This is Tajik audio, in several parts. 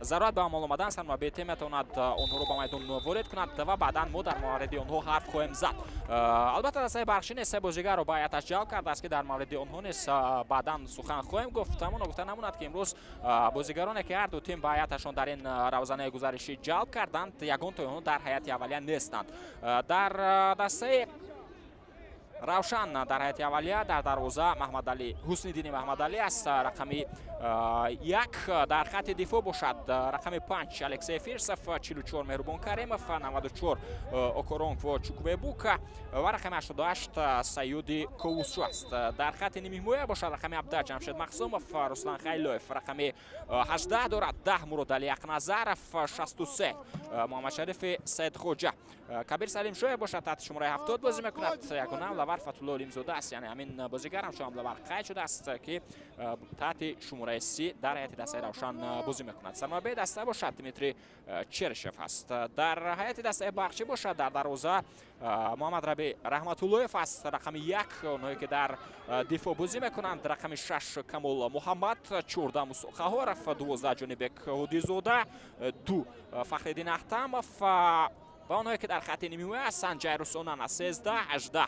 Зарурат ба амал омадан, сармураббии тим метавонад онҳоро ба майдон ворид кунад ва баъдан мо дар мавриди онҳо ҳарф хоҳем зад. Албатта, дастаи Барқчӣ низ се бозигарро ба ҳайаташ ҷалб кардааст, ки дар мавриди онҳо низ баъдан сухан хоҳем гуфт. Аммо ногуфта намонад, ки имрӯз бозигароне, ки ҳарду тим ба ҳайаташон дар ин равзанаи гузаришӣ ҷалб карданд, ягонтои онҳо дар ҳайати аввалия нестанд. Дар дастаи Равшан дар ҳайати аввалия дар дарвоза Маҳмадалӣ, Ҳусниддини Маҳмадалӣ аст, рақами 1. Дар хатти дифоъ бошад, рақами 5 Алексей Фирсов, 44 Меҳрубон Каримов, 94 Окоронкво Чуквебука ва рақами 88 Саюди Ковусчу аст. Дар хатти нимҳимоя бошад, рақами 17 Ҷамшед Махсумов, Руслан Хайлоев рақами 18 дорад, 10 Муродалӣ Ақназаров, 63 Муҳаммадшарифи Саидхоҷа. Кабир Салимшоев бошад, таҳти шумораи 70 бозӣ мекунад. Ягона ҳамлавар Фатулло Олимзода аст, яъне ҳамин бозигар ҳамчун ҳамлавар қайд шудааст, ки таҳти шумораи 30 дар ҳайати дастаи Равшан бозӣ мекунад. Сармураббии даста бошад, Дмитрий Черышев аст. Дар ҳайати дастаи Барқчӣ бошад, дар дарвоза Муҳаммад Раби Раҳматуллоев аст, рақами 1. Онҳое ки дар дифоъ бозӣ мекунанд, рақами 6 Камол Муҳаммад, 14 Мусо Қаҳоров, 12 Ҷонибек Ҳудизода, 2 Фахриддин Аҳтамов ва онҳое ки дар хатти нимҳимоя ҳастанд, Ҷайрусонан, 13, 18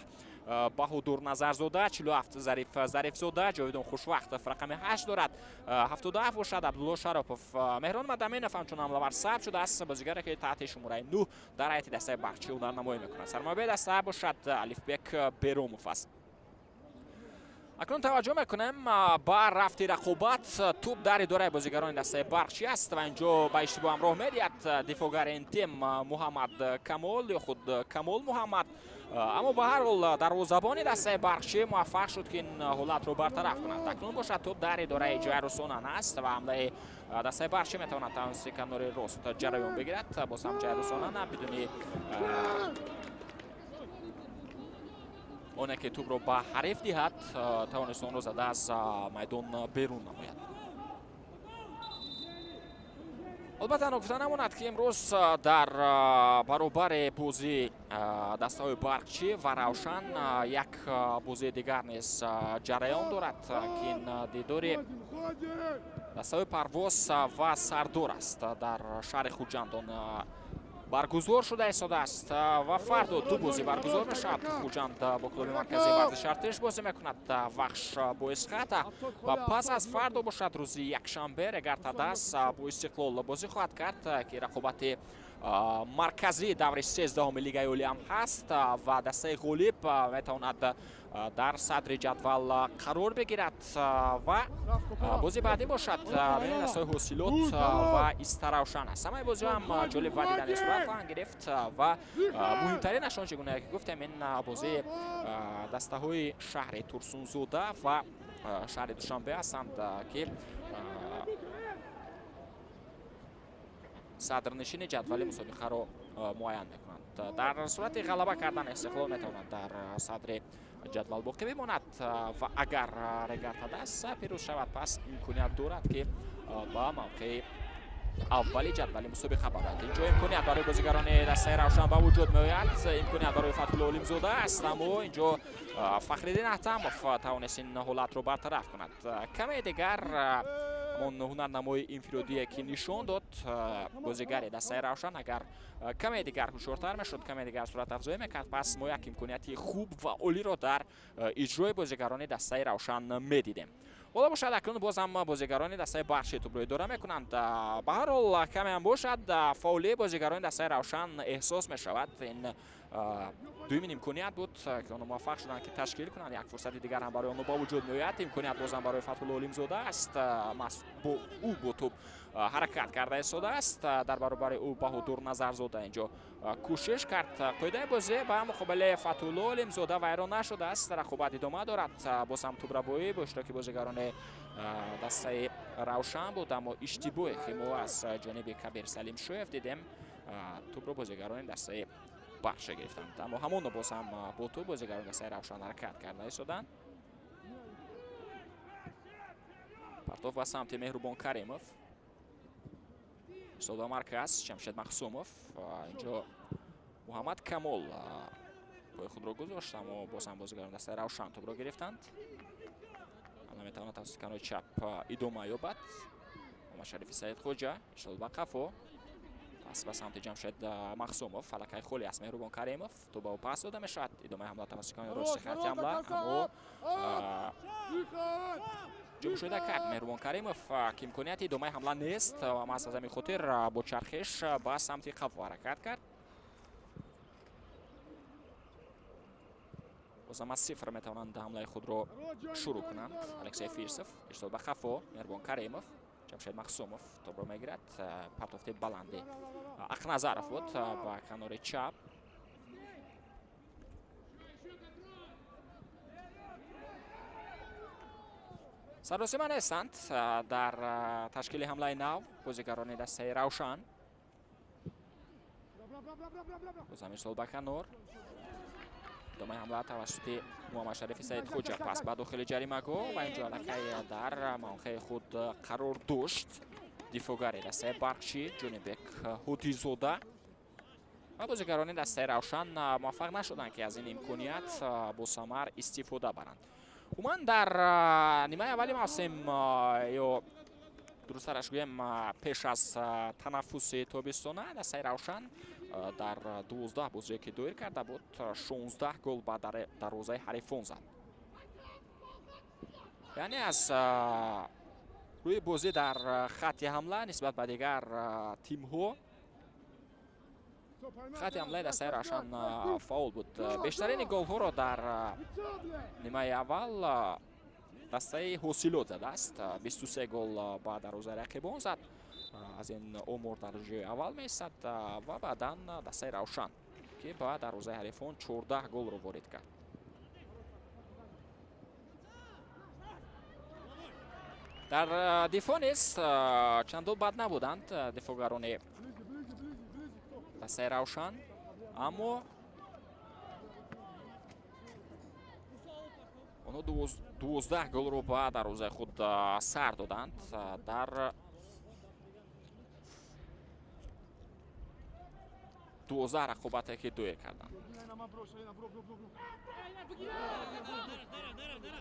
Баҳодур Назарзода, 47 Зариф Зарифзода, Ҷовидон Хушвақтов рақами 8 дорад, 77 бошад Абдулло Шаропов. Меҳрон Мадаминов ҳамчун ҳамлавар сабт шудааст, бозигаре ки таҳти шумораи 9 дар ҳайати дастаи Барқчӣ ҳунарнамоӣ мекунад. Сармураббии даста бошад, Алифбек Беромов аст. Акнун таваҷҷӯҳ мекунем ба рафти рақобат. Тӯб дар идораи бозигарони дастаи Барқчӣ аст ва инҷо ба иштибоҳ ҳамроҳ медиҳад дифоъгари ин тим Муҳаммад Камол ё худ Камол Муҳаммад, аммо ба ҳар ҳол дарвозабони дастаи Барқчӣ муваффақ шуд, ки ин ҳолатро бартараф кунад. Акнун бошад, тӯб дар идораи Ҷайрусонан аст ва ҳамлаи дастаи Барқчӣ метавонад тавассути канори рост ҷараён бигирад. Боз ҳам Ҷайрусонан бидуни оне ки тӯбро ба ҳариф диҳад, тавонист онро зада аз майдон берун намояд. Албатта, ногуфта намонад, ки имрӯз дар баробари бозии дастаҳои Барқчӣ ва Равшан як бозии дигар низ ҷараён дорад, ки ин дидори дастаҳои Парвоз ва Сардор аст. Дар шаҳри Хуҷанд он баргузор шуда истодааст ва фардо ду бозӣ баргузор мешавад. Хуҷанд бо клуби марказии варзиши Артиш бозӣ мекунад, Вахш бо Исхата ва пас аз фардо бошад, рӯзи якшанбе, Регар Тадас бо Истиқлол бозӣ хоҳад кард, ки рақобати марказии даври 13-уми Лигаи Олӣ ҳам ҳаст ва дастаи ғолиб метавонад дар садри ҷадвал қарор бигирад. Ва бозии баъдӣ бошад, байни дастаҳои Ҳосилот ва Истаравшан аст. Ҳамаи бозиҳо ҳам ҷолиб ва дидани сурат хоҳанд гирифт ва муҳимтаринаш он, чӣ гуна ки гуфтем, ин бозии дастаҳои шаҳри Турсунзода ва шаҳри Душанбе ҳастанд, ки садрнишини ҷадвали мусобиқаро муайян мекунанд. Дар сурати ғалаба кардан, Истиқлол метавонад дар садри ҷадвал боқӣ бимонад ва агар Регар Тадас пирӯз шавад, пас имконият дорад, ки ба мавқеи аввали ҷадвали мусобиқа барояд. Инҷо имконият барои бозигарони дастаи Равшан ба вуҷуд меояд. Имконият барои Фатҳулло Олимзода аст, аммо инҷо Фахриддин Аҳтамов тавонист ин ҳолатро бартараф кунад. Каме дигар ҳамон ҳунарнамои инфиродие, ки нишон дод бозигари дастаи Равшан, агар каме дигар ҳушёртар мешуд, каме дигар суръатафзоӣ мекард, пас мо як имконияти хуб ва олиро дар иҷрои бозигарони дастаи Равшан медидем. Ҳоло бошад, акнун боз ҳам бозигарони дастаи Барқчӣ тӯбро идора мекунанд. Ба ҳар ҳол, каме ҳам бошад, фаъолияи бозигарони дастаи Равшан эҳсос мешавад. Ин дуюмин имконият буд, ки онҳо муваффақ шуданд, ки ташкил кунанд. Як фурсати дигар ҳам барои онҳо ба вуҷуд меояд. Имконият боз ҳам барои Фатҳулло Олимзода аст. Бо ӯ бо тӯб ҳаракат карда истодааст. Дар баробари ӯ Баҳодур Назарзода инҷо кӯшиш кард. Қоидаи бозӣ ба муқобили Фатҳулло Олимзода вайрон нашудааст, рақобат идома дорад. Боз ҳам тӯбрабоӣ бо иштироки бозигарони дастаи Равшан буд, аммо иштибоҳе, ки мо аз ҷониби Кабир Салимшоев дидем, тӯбро бозигарони дастаи Барқчӣ гирифтанд. Аммо ҳамоно боз ҳам бо тӯб бозигарони дастаи Равшан ҳаракат карда истоданд. Партов ба самти Меҳрубон Каримов, истода марказ Ҷамшед Махсумов. Инҷо Муҳаммад Камол пои худро гузошт, аммо боз ҳам бозигарони дастаи Равшан тӯбро гирифтанд. Ҳама метавонад тавассути канори чап идома ёбад. Муҳаммадшарифи Саидхоҷа ирсол ба қафо, пас ба самти Ҷамшед Махсумов. Аллакай холӣ аст Меҳрубон Каримов, тӯб ба ӯ пас дода мешавад. Идомаи ҳамла тавассути канори рости хати ҳамла, аммо ҷо мушоҳида кард Меҳрубон Каримов, ки имконияти идомаи ҳамла нест ва маҳз аз ҳамин хотир бо чархиш ба самти қафо ҳаракат кард. Бозам аз сифр метавонанд ҳамлаи худро шурӯъ кунанд. Алексей Фирсов ирсол ба қафо, Меҳрубон Каримов, Ҷамшед Махсумов тобро мегирад. Партофти баланди Ақназаров буд ба канори чап. Саросима нестанд дар ташкили ҳамлаи нав бозигарони дастаи Равшан. Бозам ирсол ба канор. Идомаи ҳамла тавассути Муҳаммадшарифи Саидхоҷа, пас ба дохили ҷаримагоҳ ва инҷо аллакай дар мавқеи худ қарор дошт дифоъгари дастаи Барқчӣ Ҷонибек Ҳудизода ва бозигарони дастаи Равшан муваффақ нашуданд, ки аз ин имконият босамар истифода баранд. Умуман дар нимаи аввали мавсим, ё дурусттараш гӯем, пеш аз танаффуси тобистона, дастаи Равшан дар 12 бозие ки доир карда буд, 16 гол ба дарвозаи ҳарифон зад. Яъне аз рӯи бозӣ дар хатти ҳамла нисбат ба дигар тимҳо хатти ҳамлаи дастаи Равшан фаъол буд. Бештарини голҳоро дар нимаи аввал дастаи Ҳосилот задааст. 23 гол ба дарвозаи рақибон зад. Аз ин омор дар ҷои аввал меистад ва баъдан дастаи Равшан, ки ба дарвозаи ҳарифон 14 голро ворид кард. Дар дифоъ низ чандон бад набуданд дифоъгарони дастаи Равшан, аммо онҳо 12 голро ба дарвозаи худ сар доданд. Дар 12 рақобате ки доир карданд.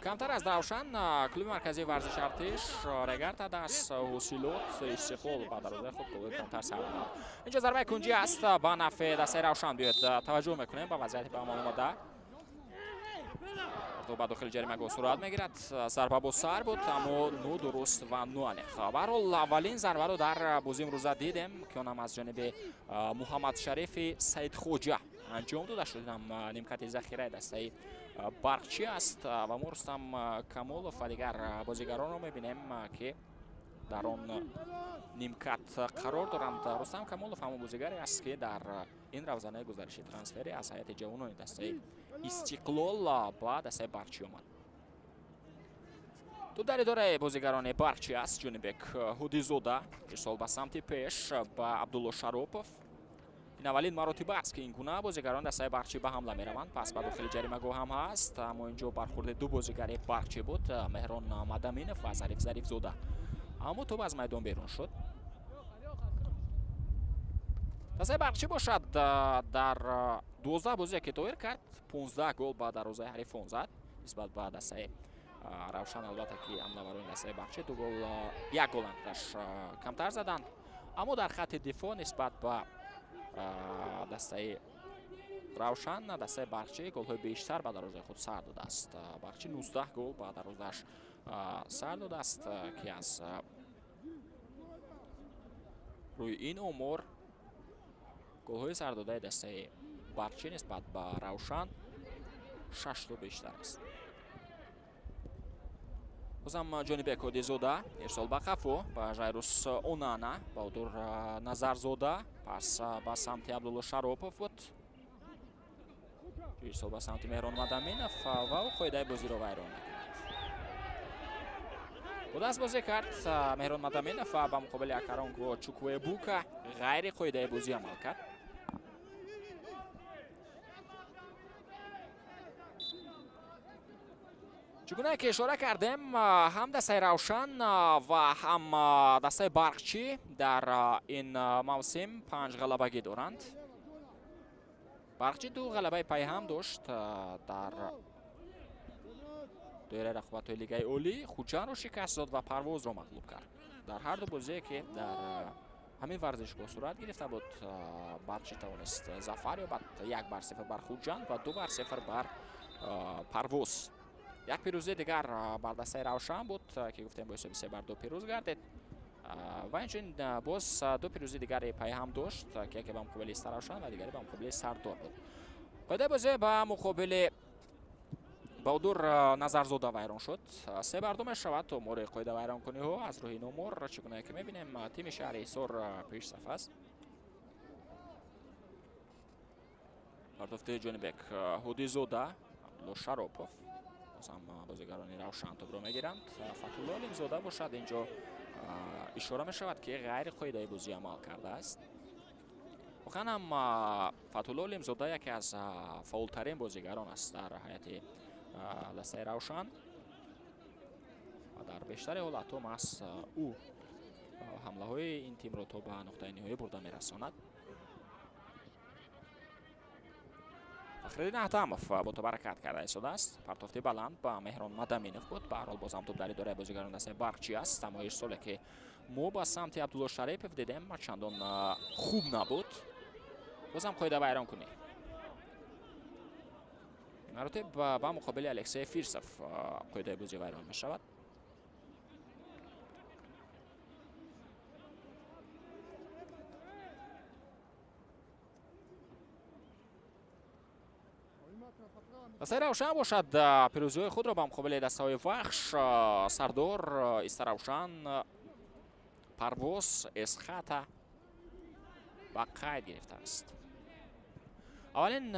Камтар аз Равшан клуби марказии варзиши Артиш, Регарта, Ҳосилот, Истиқлол ба дарвозаи худ голҳои камтар сар доданд. Инҷо зарбаи кунҷӣ аст ба нафъи дастаи Равшан. Биёед таваҷҷӯҳ мекунем ба вазъияти ба амал омада. То ба дохили ҷаримагоҳ сурат мегирад. Зарба бо сар буд, аммо нодуруст ва ноаниқ. Баҳрҳол аввалин зарбаро дар бозии имрӯза дидем, ки онам аз ҷониби Муҳаммадшарифи Саидхоҷа анҷом дода шуд. Инам нимкати захираи дастаи Барқчӣ аст ва мо Рустам Камолов ва дигар бозигаронро мебинем, ки дар он нимкат қарор доранд. Рустам Камолов ҳамон бозигаре аст, ки дар ин равзанаи гузариши трансферӣ аз ҳайати ҷавонони дастаи Истиқлол ба дастаи Барқчӣ омад. Тӯб дар идораи бозигарони Барқчӣ аст. Ҷонибек Ҳудизода ирсол ба самти пеш ба Абдулло Шаропов. Ин аввалин маротиба аст, ки ин гуна бозигарон дастаи Барқчӣ ба ҳамла мераванд. Пас ба дохили ҷаримагоҳ ҳам ҳаст, аммо инҷо бархурди ду бозигари Барқчӣ буд, Меҳрон Мадаминов ва Зариф Зарифзода. Аммо тӯб аз майдон берун шуд. Дастаи Барқчӣ бошад дар 12 бозие ки доир кард, 15 гол ба дарвозаи ҳарифон зад. Нисбат ба дастаи Равшан албатта ки ҳамлаварони дастаи Барқчӣ ду гол, як гол андаш камтар заданд, аммо дар хатти дифоъ нисбат ба дастаи Равшан дастаи Барқчӣ голҳои бештар ба дарвозаи худ сар додааст. Барқчӣ 19 гол ба дарвозааш сар додааст, ки аз рӯи ин омор голҳои сардодаи дастаи Барқчӣ нисбат ба Равшан 6 то бештар аст. Бозам Ҷонибек Ҳодизода ирсол ба қафо ба Жайрус Онана, Баҳодур Назарзода, пас ба самти Абдулло Шаропов буд. Ирсол ба самти Меҳрон Мадаминов ва ӯ қоидаи бозиро вайрон мекунад. Бо даст бозӣ кард Меҳрон Мадаминов ва ба муқобили Акаронго Чуквуэбука ғайри қоидаи бозӣ амал кард. Чӣ гуна ки ишора кардем, ҳам дастаи Равшан ва ҳам дастаи Барқчӣ дар ин мавсим 5 ғалабагӣ доранд. Барқчӣ 2 ғалабаи пайҳам дошт дар доираи рақобатҳои Лигаи Олӣ, Хуҷандро шикаст дод ва Парвозро мағлуб кард. Дар ҳар ду бозие, ки дар ҳамин варзишгоҳ сурат гирифта буд, Барқчӣ тавонист зафар ёбад: 1-0 бар Хуҷанд ва 2-0 бар Парвоз. Як пирӯзии дигар бар дастаи Равшан буд, ки гуфтем бо ҳисоби 3-2 пирӯз гардид. Ва инчунин боз ду пирӯзии дигари пайҳам дошт, ки яке ба муқобили Истаравшан ва дигаре ба муқобили Сардор буд. Қоидаи бозӣ ба муқобили Баҳодур Назарзода вайрон шуд. 3-2 мешавад омори қоида вайронкуниҳо аз рӯҳи номор. Чӣ гунае ки мебинем, тими шаҳри Ҳисор пешсаф аст. Партофти Ҷонибек Ҳудизода, Абдулло Шаропов, боз ҳам бозигарони Равшан тӯбро мегиранд. Фатҳулло Олимзода бошад, инҷо ишора мешавад, ки ғайриқоидаи бозӣ амал кардааст. Воқеан ҳам Фатҳулло Олимзода яке аз фаъолтарин бозигарон аст дар ҳайати дастаи Равшан ва дар бештари ҳолатҳо маҳз ӯ ҳамлаҳои ин тимро то ба нуқтаи ниҳоӣ бурда мерасонад. Фахриддин Аҳтамов бо тӯб ҳаракат карда истодааст. Партофти баланд ба Меҳрон Мадаминов буд. Ба ҳар ҳол, боз ҳам тӯб дар идораи бозигарони дастаи Барқчӣ аст, аммо ирсоле, ки мо ба самти Абдулло Шарипов дидем, чандон хуб набуд. Боз ҳам қоида вайронкунӣ. Маротиб ба муқобили Алексей Фирсов қоидаи бозӣ вайрон мешавад. Дастаи Равшан бошад, пирӯзиҳои худро ба муқобили дастаҳои Вахш, Сардор, Истаравшан, Парвоз, Эсхата ба қайд гирифтааст. Аввалин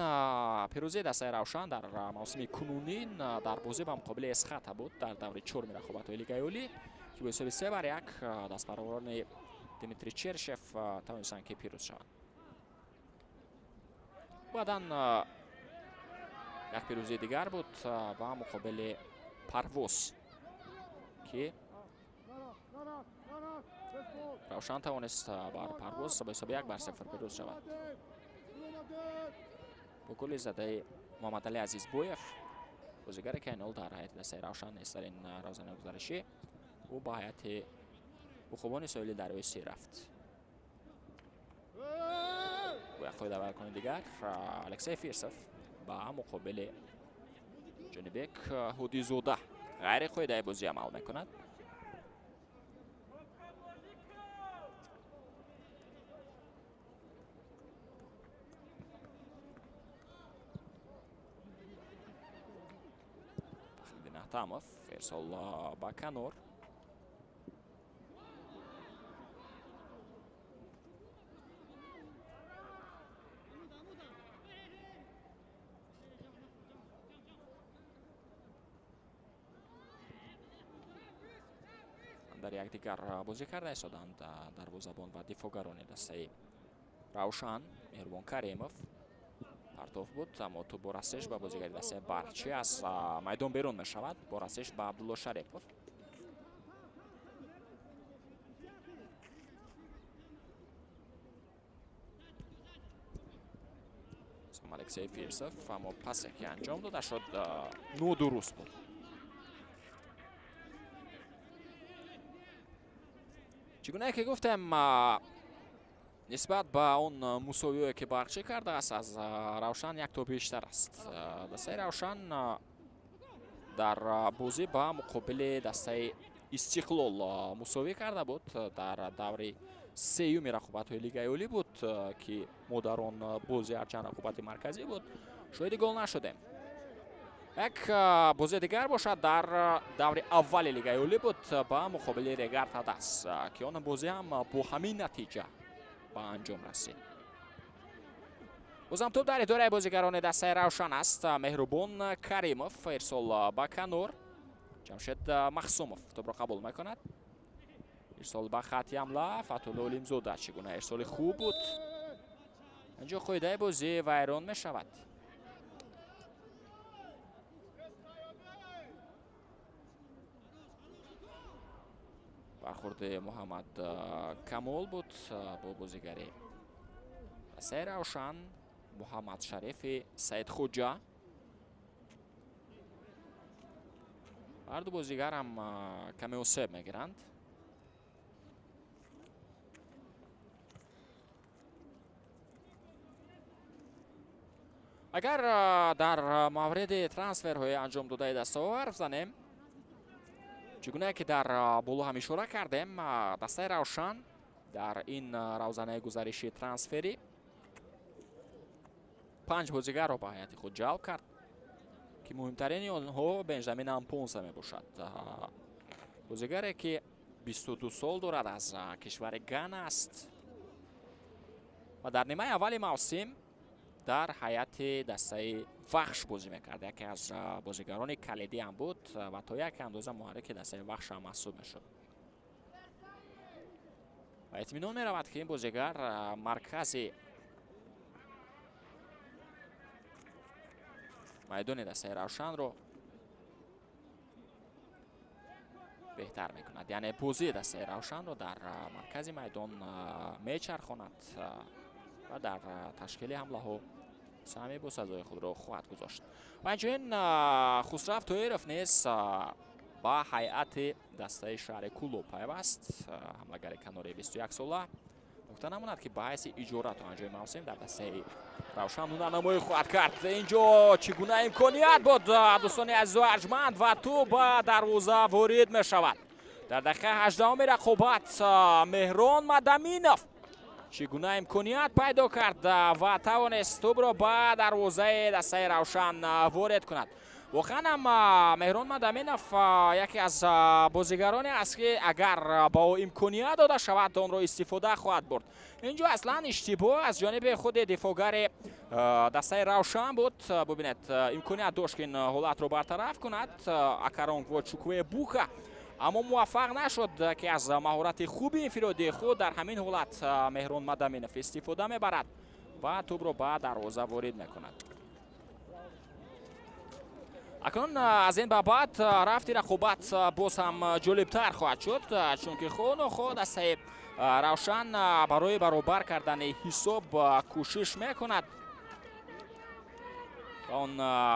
пирӯзии дастаи Равшан дар мавсими кунунин дар бозӣ ба муқобили Эсхата буд дар даври чорми рақобатҳои Лигаи Олӣ, ки бо ҳисоби 3-1 дастпарварони Дмитрий Чершев тавонистанд, ки пирӯз шаванд. Баъдан як пирӯзии дигар буд ба муқобили Парвоз, ки Равшан тавонист бар Парвоз бо ҳисоби 1-0 пирӯз шавад бо голи задаи Муҳаммадалӣ Азизбоев, бозигаре, ки айнол дар ҳайати дастаи Равшан нест. Дар ин равзанаи гузаришӣ ӯ ба ҳайати уқубони соҳили дарёи Сир рафт. Бо як қоидавайронкуни дигар Алексей Фирсов ба муқобили Ҷонибек Ҳудизода ғайриқоидаи бозӣ амал мекунад. Фахриддин Аҳтамов, ирсол ба канор. Дар якдигар бозӣ карда истоданд дарвозабон ва дифоъгарони дастаи Равшан. Меҳрубон Каримов, партоф буд, аммо тӯб бо расиш ба бозигари дастаи Барқчӣ аз майдон берун мешавад, бо расиш ба Абдулло Шарипов. Алексей Фирсов, аммо пасе, ки анҷом дода шуд, нодуруст буд. Чӣ гунае ки гуфтем, нисбат ба он мусовиҳое, ки Барқчӣ кардааст, аз Равшан як то бештар аст. Дастаи Равшан дар бозӣ ба муқобили дастаи Истиқлол мусовӣ карда буд, дар даври сеюми рақобатҳои Лигаи Олӣ буд, ки мо дар он бозӣ, ҳарчанд рақобати марказӣ буд, шоҳиди гол нашудем. Як бозии дигар бошад, дар даври аввали Лигаи Олӣ буд ба муқобили Регар Тадас, ки он бозӣ ҳам бо ҳамин натиҷа ба анҷом расид. Бозам тӯб дар идораи бозигарони дастаи Равшан аст. Меҳрубон Каримов, ирсол ба канор. Ҷамшед Махсумов тӯбро қабул мекунад, ирсол ба хатти ҳамла. Фатҳулло Олимзода, чӣ гуна ирсоли хуб буд! Инҷо қоидаи бозӣ вайрон мешавад. Бархурди Муҳаммад Камол буд бо бозигари дастаи Равшан Муҳаммад Шарифи Саидхоҷа. Ҳарду бозигарам каме осеб мегиранд. Агар дар мавриди трансферҳои анҷом додаи дастаҳо ҳарф занем, чӣ гунае ки дар боло ҳам ишора кардем, дастаи Равшан дар ин равзанаи гузариши трансферӣ 5 бозигарро ба ҳайати худ ҷалб кард, ки муҳимтарини онҳо Бенҷамин Ампонса мебошад. Бозигаре ки 22 сол дорад, аз кишвари Гана аст ва дар нимаи аввали мавсим дар ҳайати дастаи Вахш бозӣ мекард. Яке аз бозигарони калидӣ ҳам буд ва то як андоза муҳаррики дастаи Вахш ҳам маҳсуб мешуд. Ва итминон меравад, ки ин бозигар маркази майдони дастаи Равшанро беҳтар мекунад, яъне бозии дастаи Равшанро дар маркази майдон мечархонад ва дар ташкили ҳамлаҳо саҳми босазои худро хоҳад гузошт. Ва инчунин Хусрав Тоиров низ ба ҳайати дастаи шаҳри Кулоб пайваст. Ҳамлагари канори 21 сола. Нукта намонад, ки ба ҳайси иҷора то анҷоми мавсим дар дастаи Равшан ҳунарнамоӣ хоҳад кард. Инҷо чӣ гуна имконият буд, дӯстони азизу арҷманд, ва тӯб ба дарвоза ворид мешавад. Дар дақиқаи 18-уми рақобат Меҳрон Мадаминов чӣ гуна имконият пайдо кард ва тавонист тӯбро ба дарвозаи дастаи Равшан ворид кунад. Воқеан ҳам Меҳрон Мадаминов яке аз бозигароне аст, ки агар ба ӯ имконият дода шавад, онро истифода хоҳад бурд. Инҷо аслан иштибоҳ аз ҷониби худи дифоъгари дастаи Равшан буд. Бубинед, имконият дошт, ки ин ҳолатро бартараф кунад Акаронгво Чуквебука, аммо муваффақ нашуд, ки аз маҳорати хуби инфиродии худ дар ҳамин ҳолат Меҳрон Мадаминов истифода мебарад ва тӯбро ба дарвоза ворид мекунад. Акнун аз ин ба баъд рафти рақобат боз ҳам ҷолибтар хоҳад шуд, чунки хонохо дастаи Равшан барои баробар кардани ҳисоб кӯшиш мекунад. Он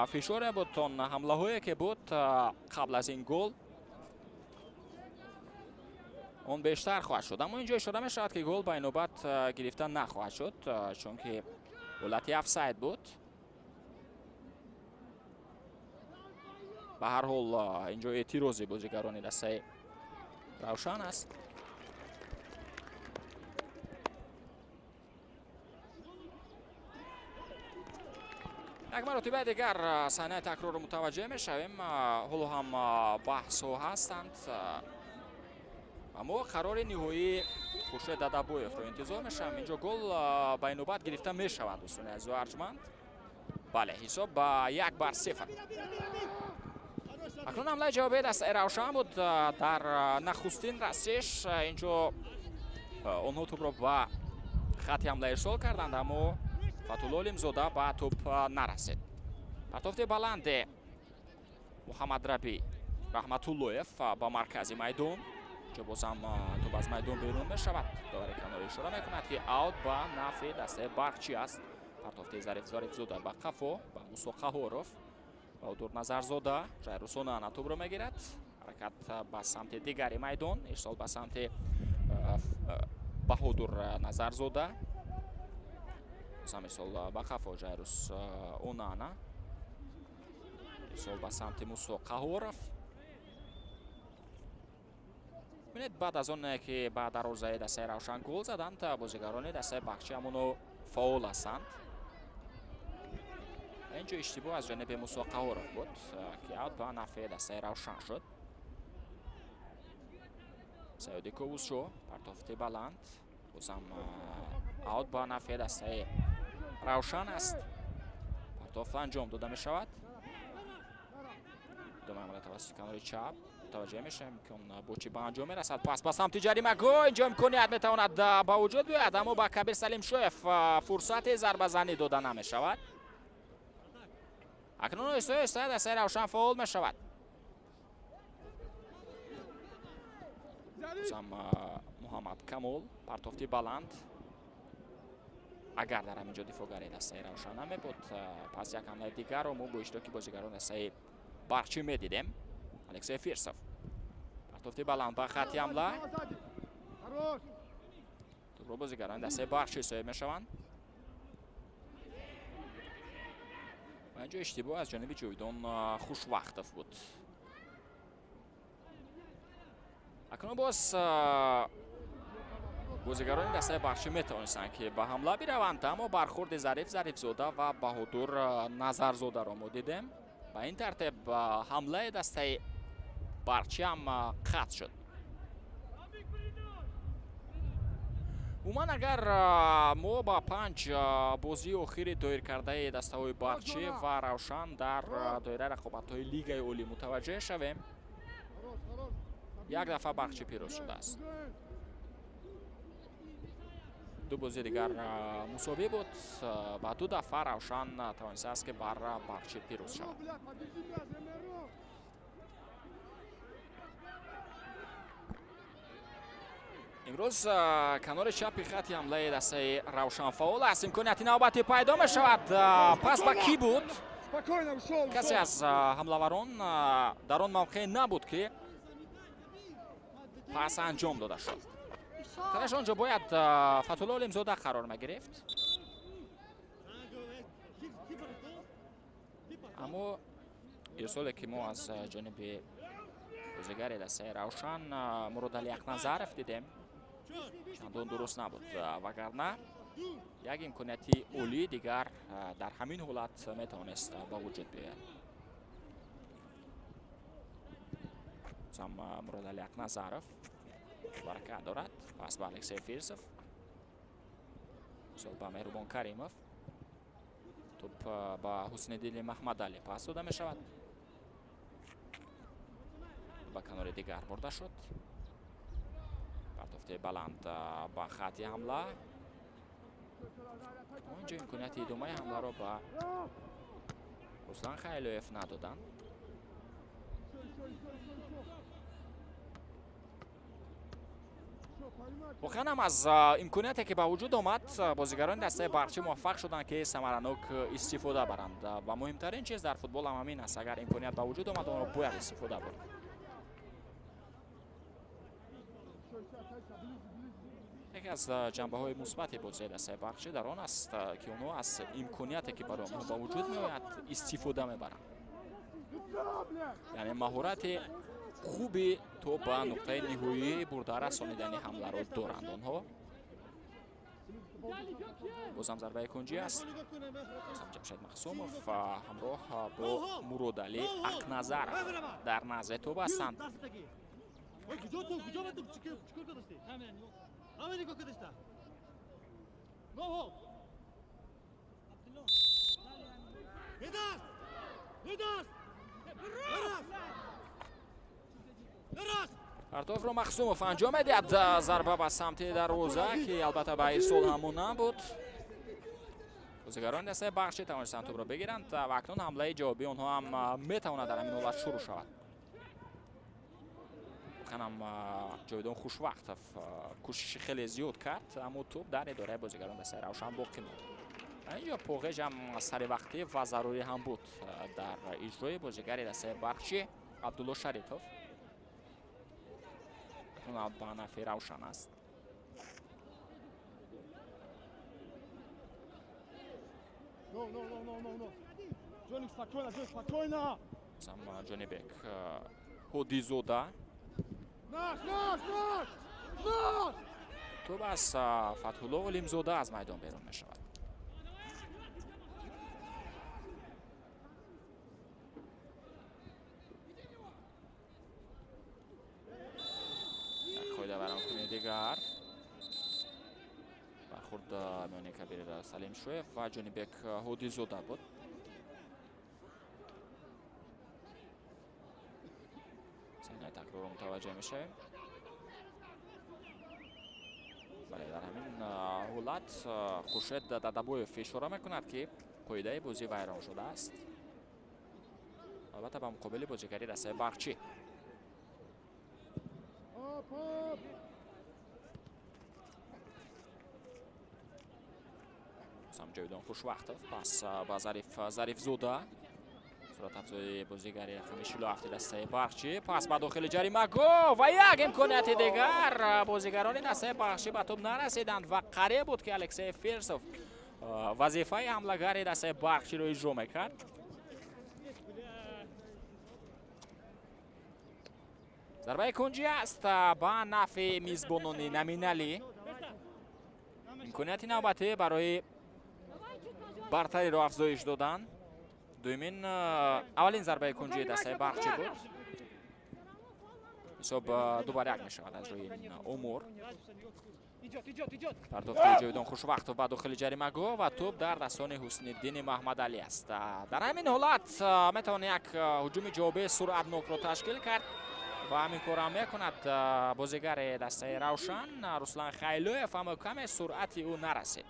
фишоре буд, он ҳамлаҳое ки буд қабл аз ин гол, он бештар хоҳад шуд. Аммо инҷо ишора мешавад, ки гол ба инобат гирифта нахоҳад шуд, чунки ҳолати офсайд буд. Ба ҳар ҳол, инҷо эътирози бозигарони дастаи Равшан аст. Як маротибаи дигар саҳнаи такрорро мутаваҷҷеҳ мешавем. Ҳоло ҳам баҳсҳо ҳастанд, аммо қарори ниҳоии Хуршед Дадабоевро интизор мешавем. Инҷо гол ба инобат гирифта мешавад, дӯстони азизу арҷманд. Бале, ҳисоб ба 1-0. Акнун ҳамлаи ҷавобии дастаи Равшан буд дар нахустин расиш. Инҷо онҳо тӯбро ба хатти ҳамла ирсол карданд, аммо Фатулло Олимзода ба тӯб нарасид. Партофти баланде Муҳаммадраби Раҳматуллоев ба маркази майдон. Инҷо бозам тӯб аз майдон берун мешавад. Довари канорӣ ишора мекунад, ки аут ба нафъи дастаи Барқчӣ аст. Партофти Зариф Зарифзода ба қафо ба Мусо Қаҳоров. Баҳодур Назарзода Жайрусонана тӯбро мегирад. Ҳаракат ба самти дигари майдон, ирсол ба самти Баҳодур Назарзода. Бозам ирсол ба қафо Жайрус Онана. Ирсол ба самти Мусо Қаҳоров. Бинед, баъд аз оне ки ба дарвозаи дастаи Равшан гол заданд, бозигарони дастаи Бахчӣ ҳамоно фаъол ҳастанд. Инҷо иштибоҳ аз ҷониби Мусо Қаҳоров буд, ки аут ба нафъи дастаи Равшан шуд. Саёди Ковусшо, партофти баланд, бозам аут ба нафъи дастаи Равшан аст. Партофт анҷом дода мешавад. Идомаи ҳамла тавассути канори чап. Мутаваҷҷеҳ мешавем, ки он бо чӣ ба анҷом мерасад. Пас ба самти ҷаримагоҳ, инҷо имконият метавонад ба вуҷуд биёяд, аммо ба Кабир Салимшоев фурсати зарбазанӣ дода намешавад. Акнун оҳиста оҳиста дастаи Равшан фаъол мешавад. Бозам Муҳаммад Камол, партофти баланд. Агар дар ҳамин ҷо дифоъгари дастаи Равшан намебуд, пас як ҳамлаи дигарро мо бо иштироки бозигарони дастаи Барқчӣ медидем. Алексей Фирсов, партофти баланд ба хатти ҳамла. Тӯбро бозигарони дастаи Барқчӣ соҳиб мешаванд. Ва инҷо иштибоҳ аз ҷониби Ҷовидон Хушвақтов буд. Акнун боз бозигарони дастаи Барқчӣ метавонистанд, ки ба ҳамла бираванд, аммо бархурди Зариф Зарифзода ва Баҳодур Назарзодаро мо дидем. Ба ин тартиб ҳамлаи дастаи Барқчӣ ҳам қатъ шуд. Умуман, агар мо ба 5 бозии охири доиркардаи дастаҳои Барқчӣ ва Равшан дар доираи рақобатҳои Лигаи Олӣ мутаваҷҷеҳ шавем, як дафъа Барқчӣ пирӯз шудааст. Ду бозии дигар мусовӣ буд ва ду дафъа Равшан тавонистааст, ки бар Барқчӣ пирӯз шавад. Имрӯз канори чапи хати ҳамлаи дастаи Равшан фаъол аст. Имконияти навбатӣ пайдо мешавад. Пас ба кӣ буд? Касе аз ҳамлаварон дар он мавқеъ набуд, ки пас анҷом дода шуд. Танаш он ҷо бояд Фатулло Олимзода қарор мегирифт, аммо ирсоле, ки мо аз ҷониби бозигари дастаи Равшан Муродали Ақназаров дидем, чандон дуруст набуд, вагарна як имконияти олии дигар дар ҳамин ҳолат метавонист ба вуҷуд биёяд. Бозам Муродали Ақназаров баракат дорад. Пас ба Алексей Фирсов, сол ба Меҳрубон Каримов, тӯп ба Ҳусниддини Маҳмадалӣ пас дода мешавад, ба канори дигар бурда шуд. Партофтаи баланд ба хати ҳамла. Онҷо имконияти идомаи ҳамларо ба Руслан Хайлоев надоданд. Воқеан ҳам, аз имконияте, ки ба вуҷуд омад, бозигарони дастаи Барқчӣ муваффақ шуданд, ки самаранок истифода баранд. Ва муҳимтарин чиз дар футбол ҳам ҳамин аст: агар имконият ба вуҷуд омад, онро бояд истифода бурд. Яке аз ҷанбаҳои мусбати бозии дастаи Барқчӣ дар он аст, ки онҳо аз имконияте, ки барои онҳо ба вуҷуд меояд, истифода мебаранд, яъне маҳорати хуби то ба нуқтаи ниҳоӣ бурда расонидани ҳамларо доранд онҳо. Бозам зарбаи кунҷӣ аст. Бозам Ҷамшед Махсумов ҳамроҳ бо Муродалӣ Ақназаров дар назди тӯб ҳастанд. Партовро Махсумов анҷом медиҳад. Зарба ба самти дарвоза, ки албатта ба ирсол ҳамон набуд. Бозигарони дастаи Барқчӣ тавонистанд тӯбро бигиранд ва акнун ҳамлаи ҷавобии онҳо ҳам метавонад дар ҳамин ҳолат шурӯъ шавад. Воқеан ҳам, Ҷовидон Хушвақтов кӯшиши хеле зиёд кард, аммо тӯб дар идораи бозигарони дастаи Равшан боқӣ монд. Инҷо поғеж ҳам саривақтӣ ва зарурӣ ҳам буд дар иҷрои бозигари дастаи Барқчӣ Абдулло Шарипов. Ба нафъи Равшан аст. No, no, no, no, no, no. Ҷоник, спокойно, Ҷоник, спокойно. Сам Ҷонибек Ҳодизода. Наш, наш, наш! Наш! Тӯб аз Фатҳулло Олимзода аз майдон берун мешавад. Қоидавайронкунии дигар, бархурд миёни Кабир Салимшоев ва Ҷонибек Ҳодизода буд. Саҳнаи такрорро мутаваҷҷеҳ мешавем. Бале, дар ҳамин ҳолат Хуршед Дадабоев ишора мекунад, ки қоидаи бозӣ вайрон шудааст, албатта ба муқобили бозигари дастаи Барқчӣ. Оп, оп! Сам Ҷовидон Хушвақтов, пас ба Зариф Зарифзода, суратафзои бозигари рақами 47 дастаи Барқчӣ, пас ба дохили ҷаримагоҳ ва як имконияти дигар. Бозигарони дастаи Барқчӣ ба тӯб нарасиданд ва қариб буд, ки Алексей Фирсов вазифаи ҳамлагари дастаи Барқчиро иҷро мекард. Зарбаи кунҷӣ аст ба нафъи мизбонони номиналӣ. Имконияти навбатӣ барои бартариро афзоиш додан. Дуюмин аввалин зарбаи кунҷии дастаи Барқчӣ буд. Ҳисоб 2-1 мешавад аз рӯи ин омор. Пардохти Ҷовидон Хушвақтов ба дохили ҷаримагоҳ ва тӯб дар дастони Ҳусниддини Маҳмадалӣ аст. Дар ҳамин ҳолат метавон як ҳуҷуми ҷавобии суръатнокро ташкил кард ва ҳамин корро мекунад бозигари дастаи Равшан Руслан Хайлоев, аммо каме суръати ӯ нарасид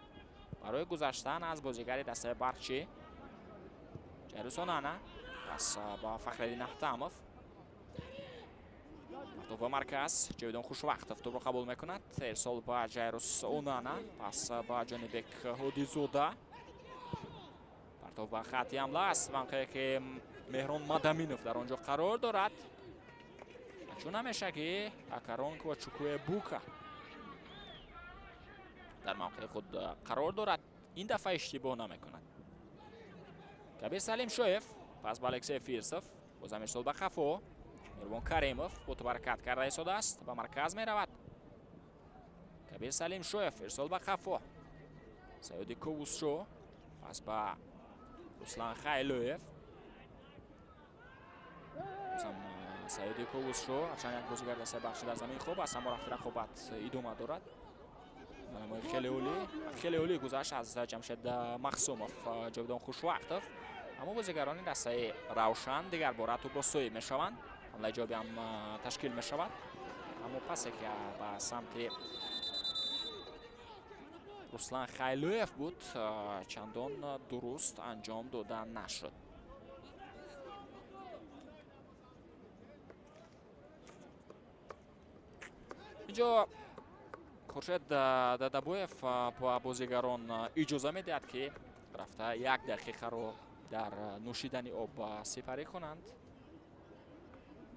барои гузаштан аз бозигари дастаи Барқчӣ. Ҷайрус Онана пас ба Фахриддин Аҳтамов. Тӯб ба марказ. Ҷовидон Хушвақтов тӯбро қабул мекунад. Ирсол ба Ҷайрус Онана, пас ба Ҷонибек Ҳодизода. Партов ба хатти ҳамла аст, мавқее ки Меҳрон Мадаминов дар он ҷо қарор дорад. Чун ҳамеша ки Акаронква Чукуэбука дар мавқеи худ қарор дорад, ин дафъа иштибоҳ намекунад. Кабир Салимшоев пас ба Алексей Фирсов, бозам ирсол ба қафо. Меҳрубон Каримов бо тӯб ҳаракат карда истодааст, ба марказ меравад. Кабир Салимшоев ирсол ба қафо. Саёди Ковусшо пас ба Руслан Хайлоев. Бозам Саёди Ковусшо, ҳарчанд як бозигар дастаи Бахшӣ дар замин хоб аст, аммо рафти рақобат идома дорад. Намои хеле олӣ гузашт аз Ҷамшед Махсумов Ҷовидон Хушвақтов, аммо бозигарони дастаи Равшан дигар бора тӯбро соҳиб мешаванд. Ҳамлаи ҷавобӣ ҳам ташкил мешавад, аммо пасе ки ба самти Руслан Хайлоев буд, чандон дуруст анҷом дода нашуд. Инҷо Хуршед Дадабоев ба бозигарон иҷоза медиҳад, ки рафта як дақиқаро дар нӯшидани об сипарӣ кунанд,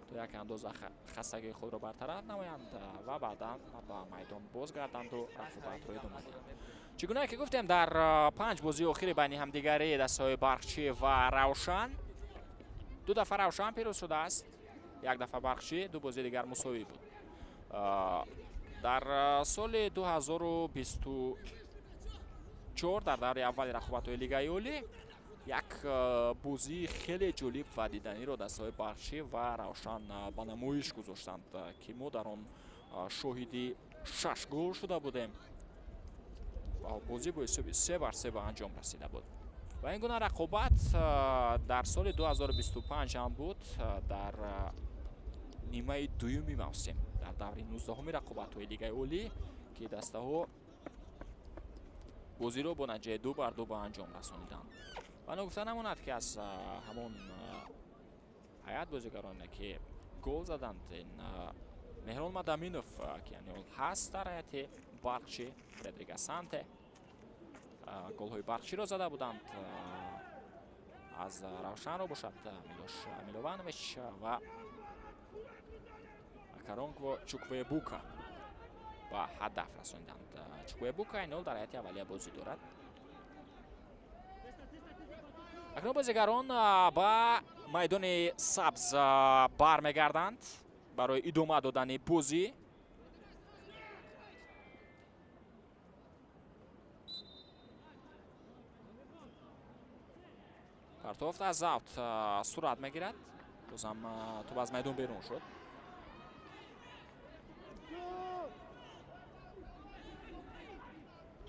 то як андоза хастагии худро бартараф намоянд ва баъдан ба майдон бозгарданду рақобатро идома диҳанд. Чӣ гуна ки гуфтем, дар 5 бозии охири байни ҳамдигарии дастаҳои Барқчӣ ва Равшан 2 дафъа Равшан пирӯз шудааст, як дафъа Барқчӣ, 2 бозии дигар мусовӣ буд. Дар соли 2024 дар даври аввали рақобатҳои Лигаи Олӣ як бозии хеле ҷолиб ва диданиро дастаҳои Барқчӣ ва Равшан ба намоиш гузоштанд, ки мо дар он шоҳиди 6 гол шуда будем ва бозӣ бо ҳисоби 3-3 ба анҷом расида буд. Ва ин гуна рақобат дар соли 2025 ҳам буд, дар нимаи дуюми мавсим, дар даври 19-уми рақобатҳои Лигаи Олӣ, ки дастаҳо бозиро бо натиҷаи 2-2 ба анҷом расониданд. Ва ногуфта намонад, ки аз ҳамон ҳайат бозигароне ки гол заданд, ин Меҳрон Мадаминов, ки яъне ҳаст дар ҳайати Барқчӣ, Фредрик Асанте голҳои Барқчиро зада буданд. Аз Равшанро бошад Милош Милованович ва Акаронкво Чуквебука ба ҳадаф расониданд. Чуквебука айнол дар ҳайати аввалия бозӣ дорад. Акнун бозигарон ба майдони сабз бармегарданд барои идома додани бозӣ. Партофт аз аут сурат мегирад. Бозам тӯб аз майдон берун шуд.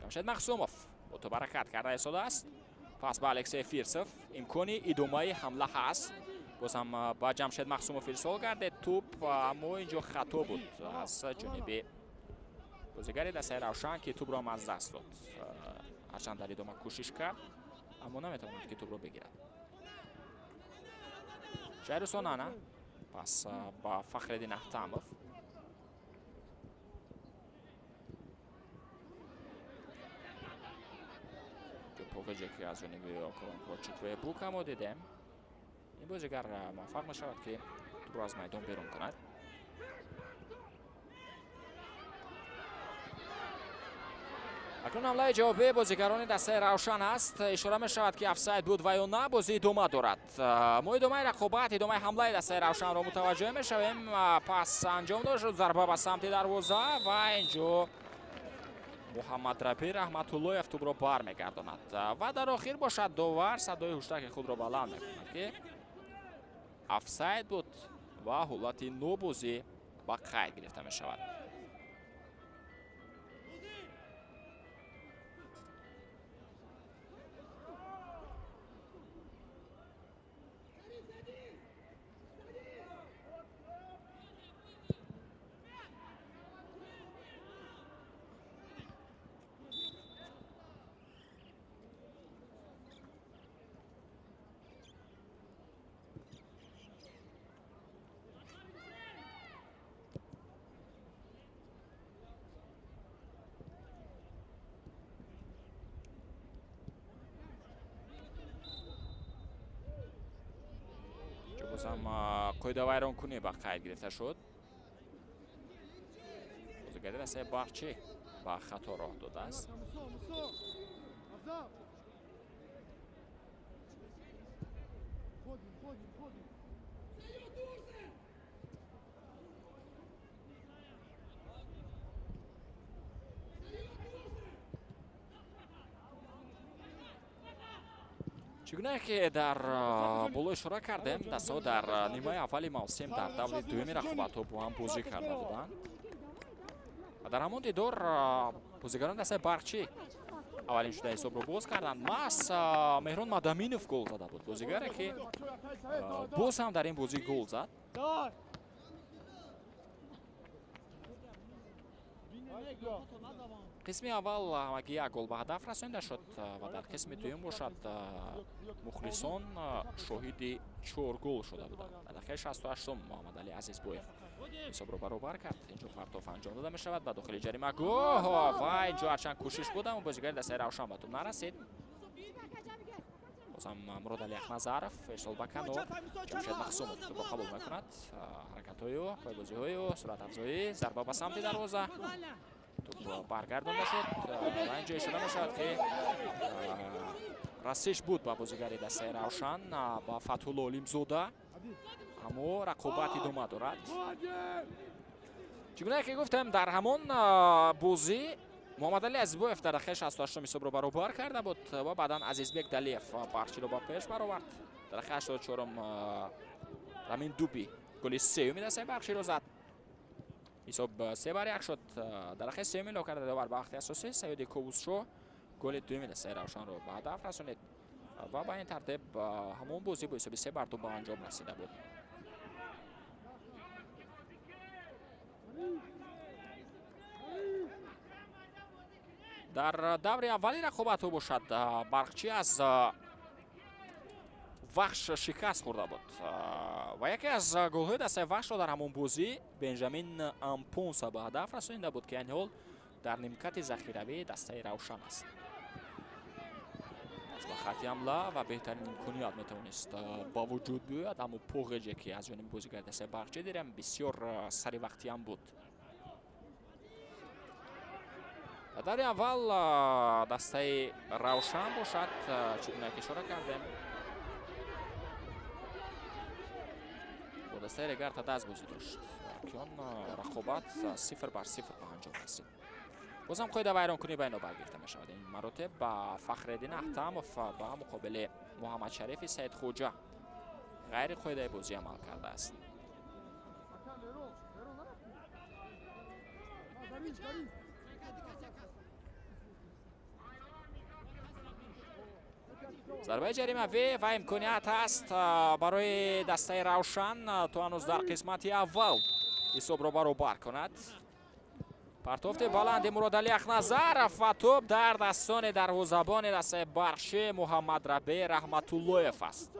Ҷамшед Махсумов бо тӯб ҳаракат карда истодааст. Пас ба Алексей Фирсов имкони идомаи ҳамла ҳаст. Бозам ба Ҷамшед Махсумов ирсол гардед тӯб, аммо инҷо хато буд аз ҷониби бозигари дастаи Равшан, ки тӯбро ҳам аз даст дод. Ҳарчанд дар идома кӯшиш кард, аммо наметавонад ки тӯбро бигирад. Ҷайрус Онана пас ба Фахриддин Аҳтамов. Поғиҷе ки аз ҷониби Окоронкво Чуквебука мо дидем, ин бозигар муваффақ мешавад, ки тӯбро аз майдон берун кунад. Акнун ҳамлаи ҷавобии бозигарони дастаи Равшан аст. Ишора мешавад, ки офсайд буд ва ё на, бозӣ идома дорад. Мо идомаи рақобат, идомаи ҳамлаи дастаи Равшанро мутаваҷҷӯҳ мешавем. Пас анҷом дода шуд, зарба ба самти дарвоза ва инҷо Муҳаммад Рабӣ Раҳматуллоев тӯбро бармегардонад. Ва дар охир бошад, довар садои ҳуштаки худро баланд мекунад, ки офсайд буд ва ҳолати нобозӣ ба қайд гирифта мешавад. Бозам қоидавайронкунӣ ба қайд гирифта шуд. Бозигари дастаи Барқчӣ ба хато роҳ додааст. Чӣ гуна ки дар боло ишора кардем, дастаҳо дар нимаи аввали мавсим дар даври дуюми рақобатҳо бо ҳам бозӣ карда буданд. Ва дар ҳамон дидор бозигарони дастаи Барқчӣ аввалин шуда ҳисобро боз карданд. Маҳз Меҳрон Мадаминов гол зада буд, бозигаре ки боз ҳам дар ин бозӣ гол зад. Қисми аввал ҳамагӣ як гол ба ҳадаф расонида шуд ва дар қисми дуюм бошад, мухлисон шоҳиди 4 гол шуда буданд. Дар дақиқаи 68 Муҳаммадалӣ Азизбоев ҳисобро баробар кард. Инҷо партоф анҷом дода мешавад ба дохили ҷаримагоҳ ва инҷо ҳарчанд кӯшиш буд, аммо бозигари дастаи Равшан ба тӯб нарасид. Бозам Муродалӣ Ахназаров ирсол ба канор. Ҷамшед Махсумов тӯбро қабул мекунад. Ҳаракатҳои ӯ, пойбозиҳои ӯ, суръатафзоӣ, зарба ба самти дарвоза. Тӯб баргардонда шуд ва инҷо ишора мешавад, ки расиш буд ба бозигари дастаи Равшан, ба Фатҳулло Олимзода, аммо рақобат идома дорад. Чӣ гуна ки гуфтем, дар ҳамон бозӣ Муҳаммадалӣ Азизбоев дар дақиқаи 68 ҳисобро баробар карда буд ва баъдан Азизбек Далиев Барқчиро ба пеш баровард. Дар дақиқаи 84 Рамин Дуби голи сеюми дастаи Барқчиро зад. Ҳисоб 3-1 шуд. Дар дақиқаи сеюми илова карда довар ба вақти асосӣ Саёди Ковусшо голи дуюми дастаи Равшанро ба ҳадаф расонид ва ба ин тартиб ҳамон бозӣ бо ҳисоби 3-2 ба анҷом расида буд. Дар даври аввали рақобатҳо бошад, Барқчӣ аз Вахш шикаст хӯрда буд ва яке аз голҳои дастаи Вахшро дар ҳамон бозӣ Бенҷамин Ампонса ба ҳадаф расонида буд, ки айни ҳол дар нимкати захиравии дастаи Равшан аст. Аз ба хати ҳамла ва беҳтарин имконият метавонист ба вуҷуд биёяд, аммо поғеҷе ки аз ҷониби бозигари дастаи Барқчӣ дидем, бисёр саривақтиам буд. Дар даври аввал дастаи Равшан бошад, чӣ гуна ки ишора кардем, бо дастаи Регарта даст бозӣ дошт, ки он рақобат 0-0 ба анҷом расид. Бозам қоида вайронкунӣ ба инобат гирифта мешавад. Ин маротиб ба Фахреддин Аҳтамов ба муқобили Муҳаммадшарифи Саидхоҷа ғайри қоидаи бозӣ амал кардааст. Зарбаи ҷаримавӣ ва имконият ҳаст барои дастаи Равшан то ҳанӯз дар қисмати аввал ҳисобро баробар кунад. Партофти баланди Муродалӣ Ахназаров ва тӯб дар дастони дарвозабони дастаи Барқчӣ Муҳаммад Рабӣ Раҳматуллоев аст.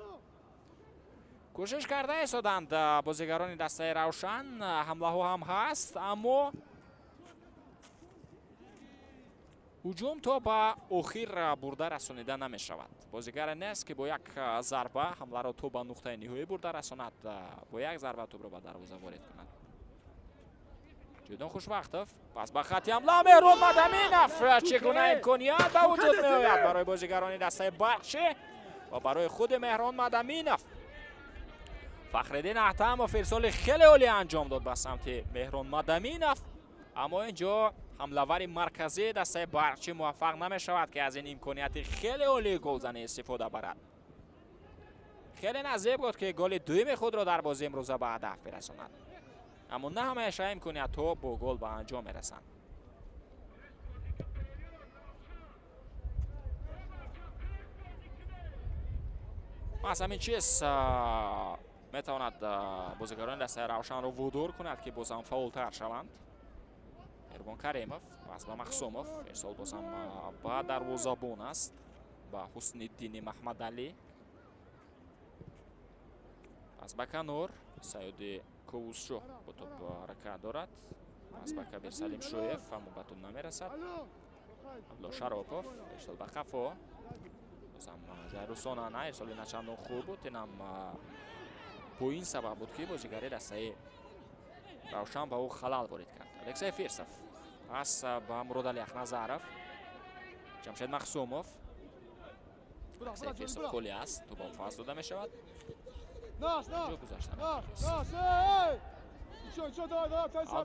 Кӯшиш карда истоданд бозигарони дастаи Равшан, ҳамлаҳо ҳам ҳаст, аммо ҳуҷум то ба охир бурда расонида намешавад. Бозигаре нест, ки бо як зарба ҳамларо то ба нуқтаи ниҳоӣ бурда расонад, бо як зарба тӯбро ба дарвоза ворид кунад. Ҷовидон Хушвақтов пас ба хатти ҳамла, Меҳрон Мадаминов. Чӣ гуна имконият ба вуҷуд меояд барои бозигарони дастаи Барқчӣ ва барои худи Меҳрон Мадаминов. Фахриддин Аҳтамов ирсоли хеле олӣ анҷом дод ба самти Меҳрон Мадаминов, аммо ин ҷо ҳамлавари марказии дастаи Барқчӣ муваффақ намешавад, ки аз ин имконияти хеле олии голзанӣ истифода барад. Хеле наздик буд, ки голи дуюми худро дар бозии имрӯза ба ҳадаф бирасонад, аммо на ҳамеша имкониятҳо бо гол ба анҷом мерасанд. Маҳз ҳамин чиз метавонад бозигарони дастаи Равшанро водор кунад, ки бозам фаъолтар шаванд. Меҳрубон Каримов пас ба Махсумов, ирсол бозам ба дарвозабон аст, ба Ҳусниddини Маҳмадалӣ. Пас ба канор, Саёди Ковусшоҳ бо топ ҳаракат дорад. Пас ба Кабир Салимшоев, аммо ба топ намерасад. Абдулло Шаропов, ирсол ба қафо. Бозам Жайрусонана, ирсоли начандон хуб буд. Инам бо ин сабаб буд, ки бозигари дастаи Равшан ба ӯ халал ворид кард. Алексей Фирсов пас ба Муродали Ахназаров, Ҷамшед Махсумов. Алексей Фирсов холӣ аст, тӯп ба пас дода мешавад. Ҷо гузашта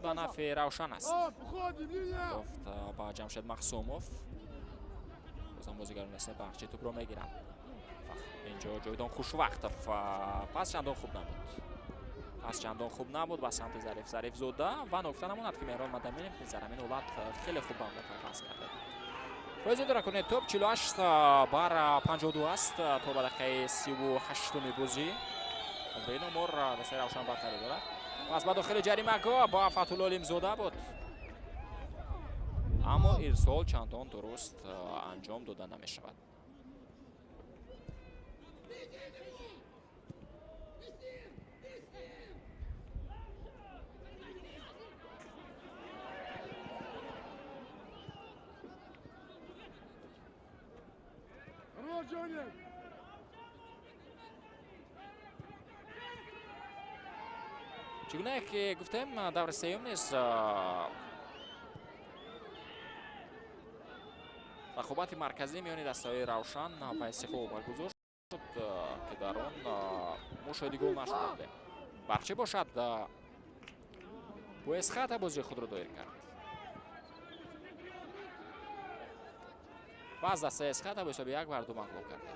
ба нафъи Равшан аст. Тофт ба Ҷамшед Махсумов. Бозам бозигарони дастаи Барқчӣ тӯпро мегиранд. Инҷо Ҷовидон Хушвақтов, пас чандон хуб набуд. Пас чандон хуб набуд ба самти Зариф Зарифзода ва ногуфта намонад, ки Меҳрон Мадаминов низ дар ҳамин ҳолат хеле хуб ба ҳамла пас карда. Фоизи идоракунии топ 48-52 аст то ба дақиқаи 38-уми бозӣ. Ба ин омор дастаи Равшан бартарӣ дорад. Пас ба дохили ҷаримагоҳ ба Фатҳулло Олимзода буд, аммо ирсол чандон дуруст анҷом дода намешавад. Чӣ гунае ки гуфтем, даври сеюм низ рақобати марказӣ миёни дастаҳои Равшан ва Истиқлол баргузор шуд, ки дар он мо шоҳиди гол нашуда будем. Барқчӣ бошад бо Эсхата бозии худро доир кард ва аз дастаи Эсхата бо ҳисоби 1-2 мағлуб кардед.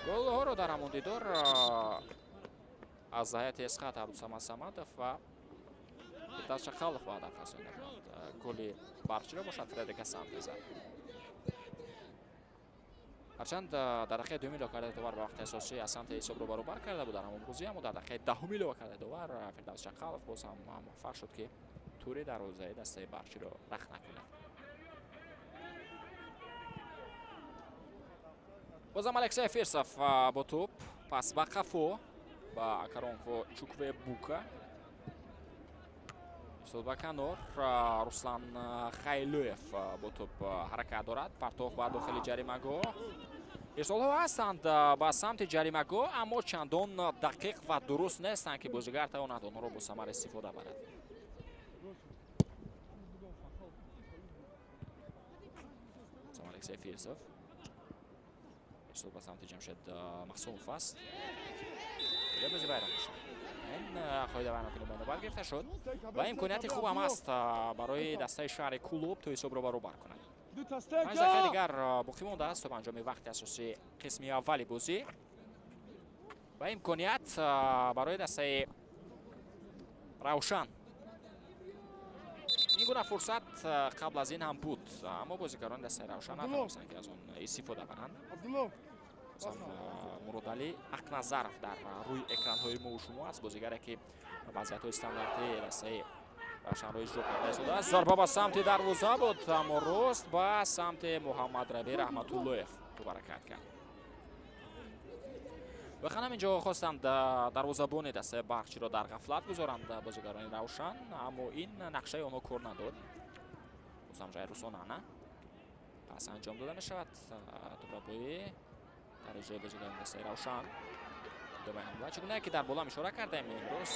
Голҳоро дар ҳамон дидор аз ҳайати Эсхата Абдусамад Самадов ва Фирдавс Чақалов ба ҳадаф расонда буданд. Голи Барқчиро бошад Фредерик Асанте зад. Ҳарчанд дар дақиқаи дуюми илова кардаи довар ба вақти асосӣ Асанте ҳисобро баробар карда буд дар ҳамон бозӣ, аммо дар дақиқаи даҳуми илова кардаи довар Фирдавс Чақалов боз ҳам муваффақ шуд, ки тури дарвозаи дастаи Барқчиро рахт накунад. Бозам Алексей Фирсов бо тӯп, пас ба қафо ба Акаронко Чуквебука. Ирсол ба канор, Руслан Хайлӯев бо тӯп ҳаракат дорад. Партоф ба дохили ҷаримагоҳ. Ирсолҳо ҳастанд ба самти ҷаримагоҳ, аммо чандон дақиқ ва дуруст нестанд, ки бозигар тавонад онҳоро бо самар истифода барад. Алексей Фирсов ирсол ба самти Ҷамшед Махсумов аст. Бозӣ вайрон мешавад. Ин қоида вайронкунӣ ба навбат гирифта шуд ва имконияти хубам аст барои дастаи шаҳри Кӯлоб то ҳисобро баробар кунад. 5 дақиқаи дигар боқӣ мондааст то ба анҷоми вақти асосии қисми аввали бозӣ ва имконият барои дастаи Равшан. Ин гуна фурсат қабл аз ин ҳам буд, аммо бозигарони дастаи Равшан натавонистанд, ки аз он истифода баранд. Муродалӣ Ақназаров дар рӯи экранҳои мо шумо аст, бозигаре ки вазъиятҳои стандартии дастаи Равшанро иҷро карда истодааст. Зарба ба самти дарвоза буд, аммо рост ба самти Муҳаммадраби Раҳматуллоев ҳаракат кард. Воқеан ҳам инҷо хостанд дарвозабони дастаи Барқчиро дар ғафлат гузоранд бозигарони Равшан, аммо ин нақшаи онҳо кор надод. Бозам Жайрусонана пас анҷом дода мешавад. Тӯпрабоӣ дар иҷрои бозигарони дастаи Равшан. Идомаи ҳамла, чигунае ки дар боло ишора кардем, имрӯз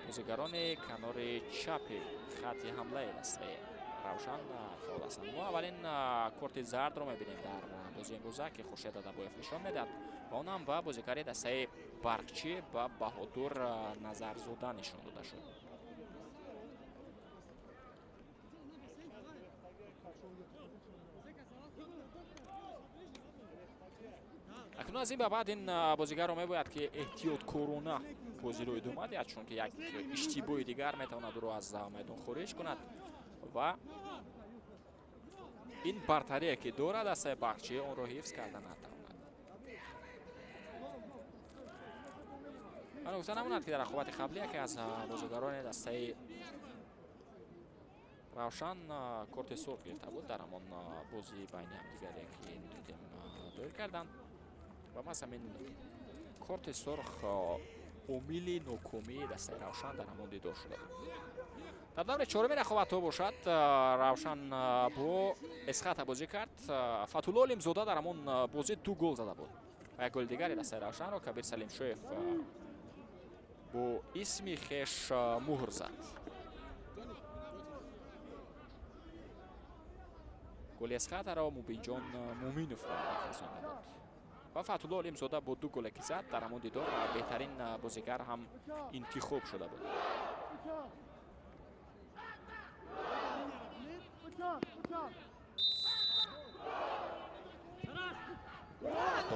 бозигарони канори чапи хати ҳамлаи дастаи Равшан фаъол ҳастанд. Мо аввалин корти зардро мебинем дар бозии имрӯза, ки Хуршед Адабоев нишон медиҳад ва он ҳам ба бозигари дастаи Барқчӣ, ба Баҳодур Назарзода нишон дода шуд. Акнун аз ин ба баъд ин бозигарро мебояд, ки эҳтиёткорона бозиро идома диҳад, чунки як иштибоҳи дигар метавонад ӯро аз майдон хориҷ кунад ва ин бартарие, ки дорад дастаи Барқчӣ, онро ҳифз карда натавонад. Ман гуфта намонад, ки дар рақобати қаблӣ яке аз бозигарони дастаи Равшан корти сурх гирифта буд дар ҳамон бозии байни ҳамдигаре, ки ду тим доир карданд, ва маҳз ҳамин корти сурх омили нокомии дастаи Равшан дар ҳамон дидор шуда буд. Дар даври чоруми рақобатҳо бошад, Равшан бо Эсхата бозӣ кард. Фатулло Олимзода дар ҳамон бозӣ ду гол зада буд ва як голи дигари дастаи Равшанро Кабир Салимшоев бо исми хеш муҳр зад. Голи Эсхатаро Мубинҷон Муминов расонда буд ва Фатулло Олимзода бо ду голе, ки зад дар ҳамон дидор, беҳтарин бозигар ҳам интихоб шуда буд.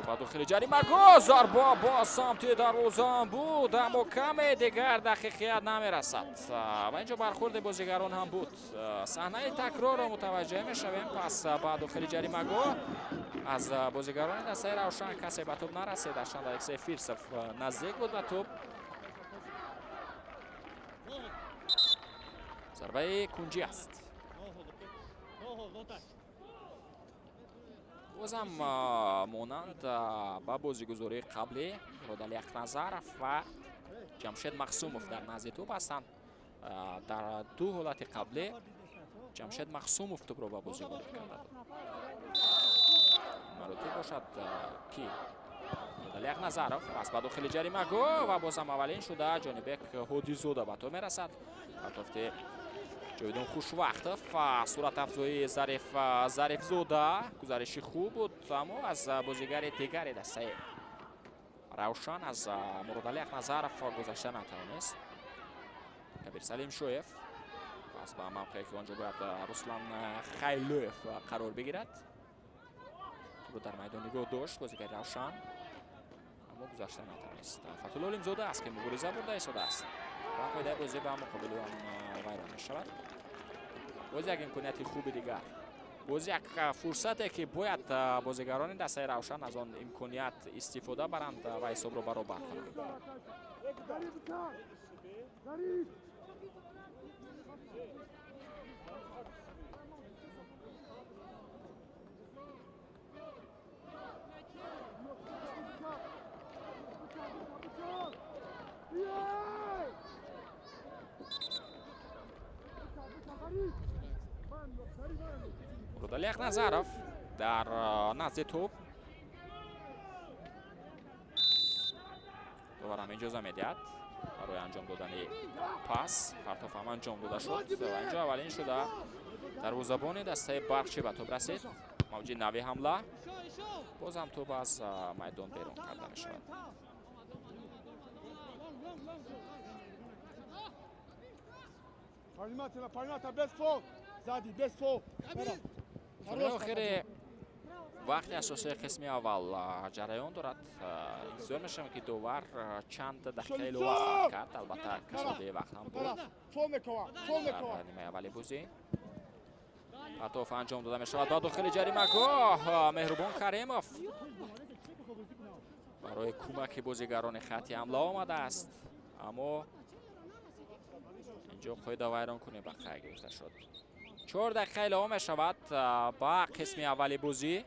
Ба дохили ҷаримагоҳ зарба ба самти дарвозаам буд, аммо каме дигар дақиқият намерасад ва инҷо бархурди бозигарон ҳам буд. Саҳнаи такрорро мутаваҷҷеҳ мешавем. Пас ба дохили ҷаримагоҳ аз бозигарони дастаи Равшан касе ба тӯб нарасид, ҳарчанд Алексей Фирсов наздик буд ба тӯб. Зарбаи кунҷӣ аст. Бозам монанд ба бозигузории қаблӣ, Муродали Ақназаров ва Ҷамшед Мақсумов дар назди тӯб ҳастанд. Дар ду ҳолати қаблӣ Ҷамшед Мақсумов тӯбро ба бозӣ ворид карда буд. Маротиб бошад ки Муродали Ақназаров пас ба дохили ҷаримагоҳ ва бозам аввалин шуда Ҷонибек Ҳодизода ба тӯб мерасад. Партофти Ҷовидон Хушвақтов, суратафзоии Зариф Зарифзода, гузариши хуб буд, аммо аз бозигари дигари дастаи Равшан, аз Муродали Ақназаров гузашта натавонист. Кабир Салимшоев пас ба мавқее, ки он ҷо бояд Руслан Хайлоев қарор бигирад, тӯбро дар майдон нигоҳ дошт бозигари Равшан, аммо гузашта натавонист. Фатулло Олимзода аст, ки мубориза бурда истодааст ва қоидаи бозӣ ба муқобили он вайрон мешавад. Боз як имконияти хуби дигар, боз як фурсате, ки бояд бозигарони дастаи Равшан аз он имконият истифода баранд ва ҳисобро баробар кунанд. Муродали Ақназаров дар назди тӯб, доварам иҷоза медиҳад барои анҷом додани пас. Партоф ҳам анҷом дода шуд ва инҷо аввалин шуда дарвозабони дастаи Барқчӣ ба тӯб расид. Мавҷи нави ҳамла, бозам тӯб аз майдон берун карда мешавад. Охири вақти асосии қисми аввал ҷараён дорад. Интизор мешавем, ки довар чанд дақиқа илова хоҳад кард. Албатта, кашодаи вақт ҳам буд дар нимаи аввали бозӣ. Партоф анҷом дода мешавад ба дохили ҷаримагоҳ. Меҳрубон Каримов барои кӯмаки бозигарони хати ҳамла омадааст, аммо инҷо қоида вайронкунӣ ба қайд гирифта шуд. 4 дақиқа илова мешавад ба қисми аввали бозӣ.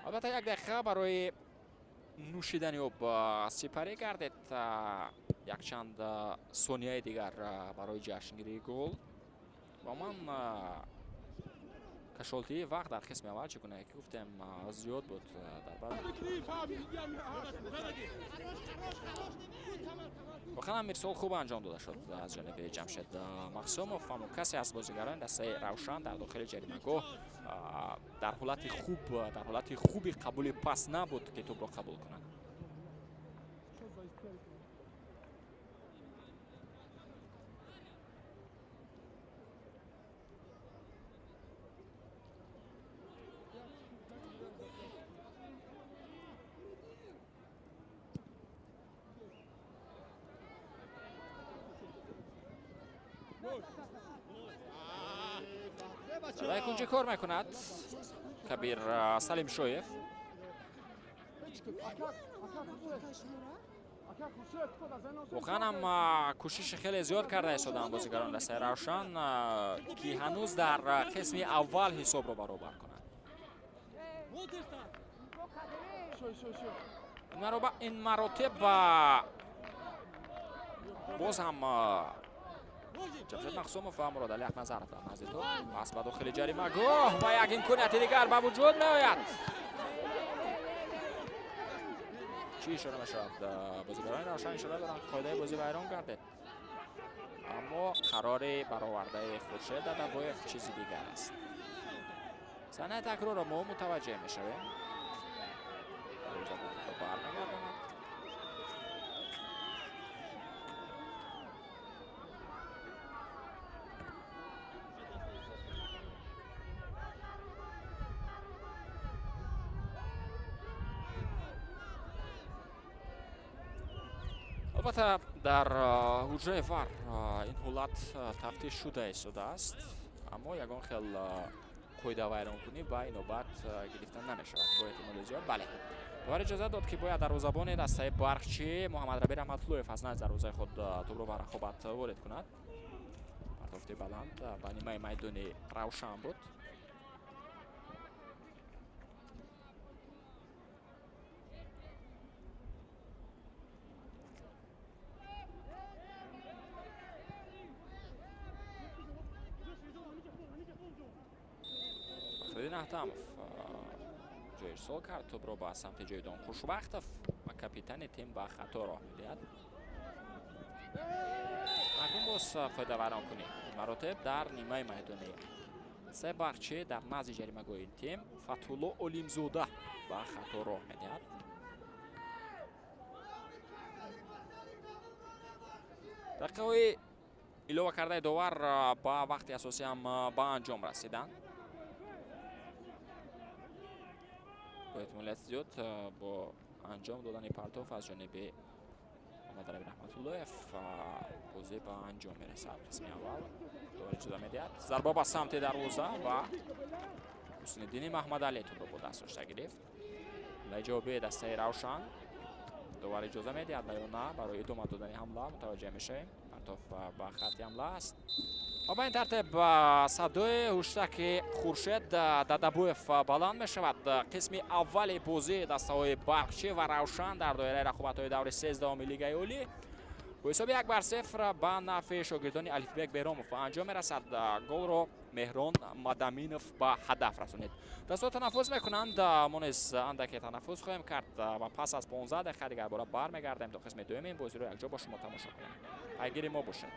Албатта, 1 дақиқа барои нӯшидани об сипарӣ гардед, якчанд сонияи дигар барои ҷашнгирии гол ва ман Кашолтии вақт дар қисми аввал чӣ гуна ки гуфтем зиёд буд дар баъд. Воқеан ҳам ирсол хуб анҷом дода шуд аз ҷониби Ҷамшед Мақсумов, аммо касе аз бозигарони дастаи Равшан дар дохили ҷаримагоҳ дар ҳолати хуби қабули пас набуд ки тӯбро қабул кунад. Задаи кунҷи кор мекунад Кабир Салимшоев. Воқеан ҳам кӯшиши хеле зиёд карда истодаанд бозигарони дастаи Равшан, ки ҳанӯз дар қисми аввал ҳисобро баробар кунанд. Ин маротиб боз ҳам Ҷамшед Мақсумов ва Муродалӣ Ҳақназаров дар назди тӯб. Пас ба дохили ҷаримагоҳ ва як имконияти дигар ба вуҷуд меояд. Чӣ ишора мешавад? Бозигарони Равшан ишора доранд, ки қоидаи бозӣ вайрон гардид, аммо қарори баровардаи Хуршед Дадабоев чизи дигар аст. Саҳнаи такрорро мо мутаваҷҷеҳ мешавем. Бармегардонад. Албатта дар ҳуҷраи ВАР ин ҳолат тафтиш шуда истодааст, аммо ягон хел қоидавайронкунӣ ба инобат гирифта намешавад бо эҳтимоли зиёд. Бале, довар иҷозат дод, ки бояд дарвозабони дастаи Барқчӣ Муҳаммадраби Раҳматуллоев аз назди дарвозаи худ тӯбро ба рақобат ворид кунад. Партофти баланд ба нимаи майдони Равшан буд. Фахриддин Аҳтамов ҷой ирсол кард тӯбро ба самти Ҷовидон Хушвақтов ва капитани тим ба хато роҳ медиҳад. Акнун боз қоидавайронкунӣ. Маротиб дар нимаи майдони се Барқчӣ дар назди ҷаримагоҳи ин тим Фатҳулло Олимзода ба хато роҳ медиҳад. Дақиқаҳои илова кардаи довар ба вақти асосӣ ҳам ба анҷом расиданд. Бо эҳтимолияти зиёд бо анҷом додани партоф аз ҷониби Муҳаммадраби Раҳматуллоев бозӣ ба анҷом мерасад. Қисми аввал довар иҷоза медиҳад. Зарба ба самти дарвоза ва Ҳусниддини Маҳмадалӣ тӯбро бо даст дошта гирифт. Ҳамлаи ҷавобии дастаи Равшан. Довар иҷоза медиҳад ва ё на барои идома додани ҳамла мутаваҷҷеҳ мешавем. Партоф ба хатти ҳамла аст. Ва ба ин тартиб садои ҳуштаки Хуршед Дадабоев баланд мешавад. Қисми аввали бозии дастаҳои Барқчӣ ва Равшан дар доираи рақобатҳои даври 13-уми Лигаи Олӣ бо ҳисоби 1-0 ба нафъи шогирдони Алифбек Беромов ба анҷом мерасад. Голро Меҳрон Мадаминов ба ҳадаф расонид. Дастаҳо танаффус мекунанд, мо низ андаке танаффус хоҳем кард ва пас аз 15 дақиқа дигар бора бармегардем то қисми дуюми ин бозиро якҷо бо шумо тамошо кунем. Пайгири мо бошед.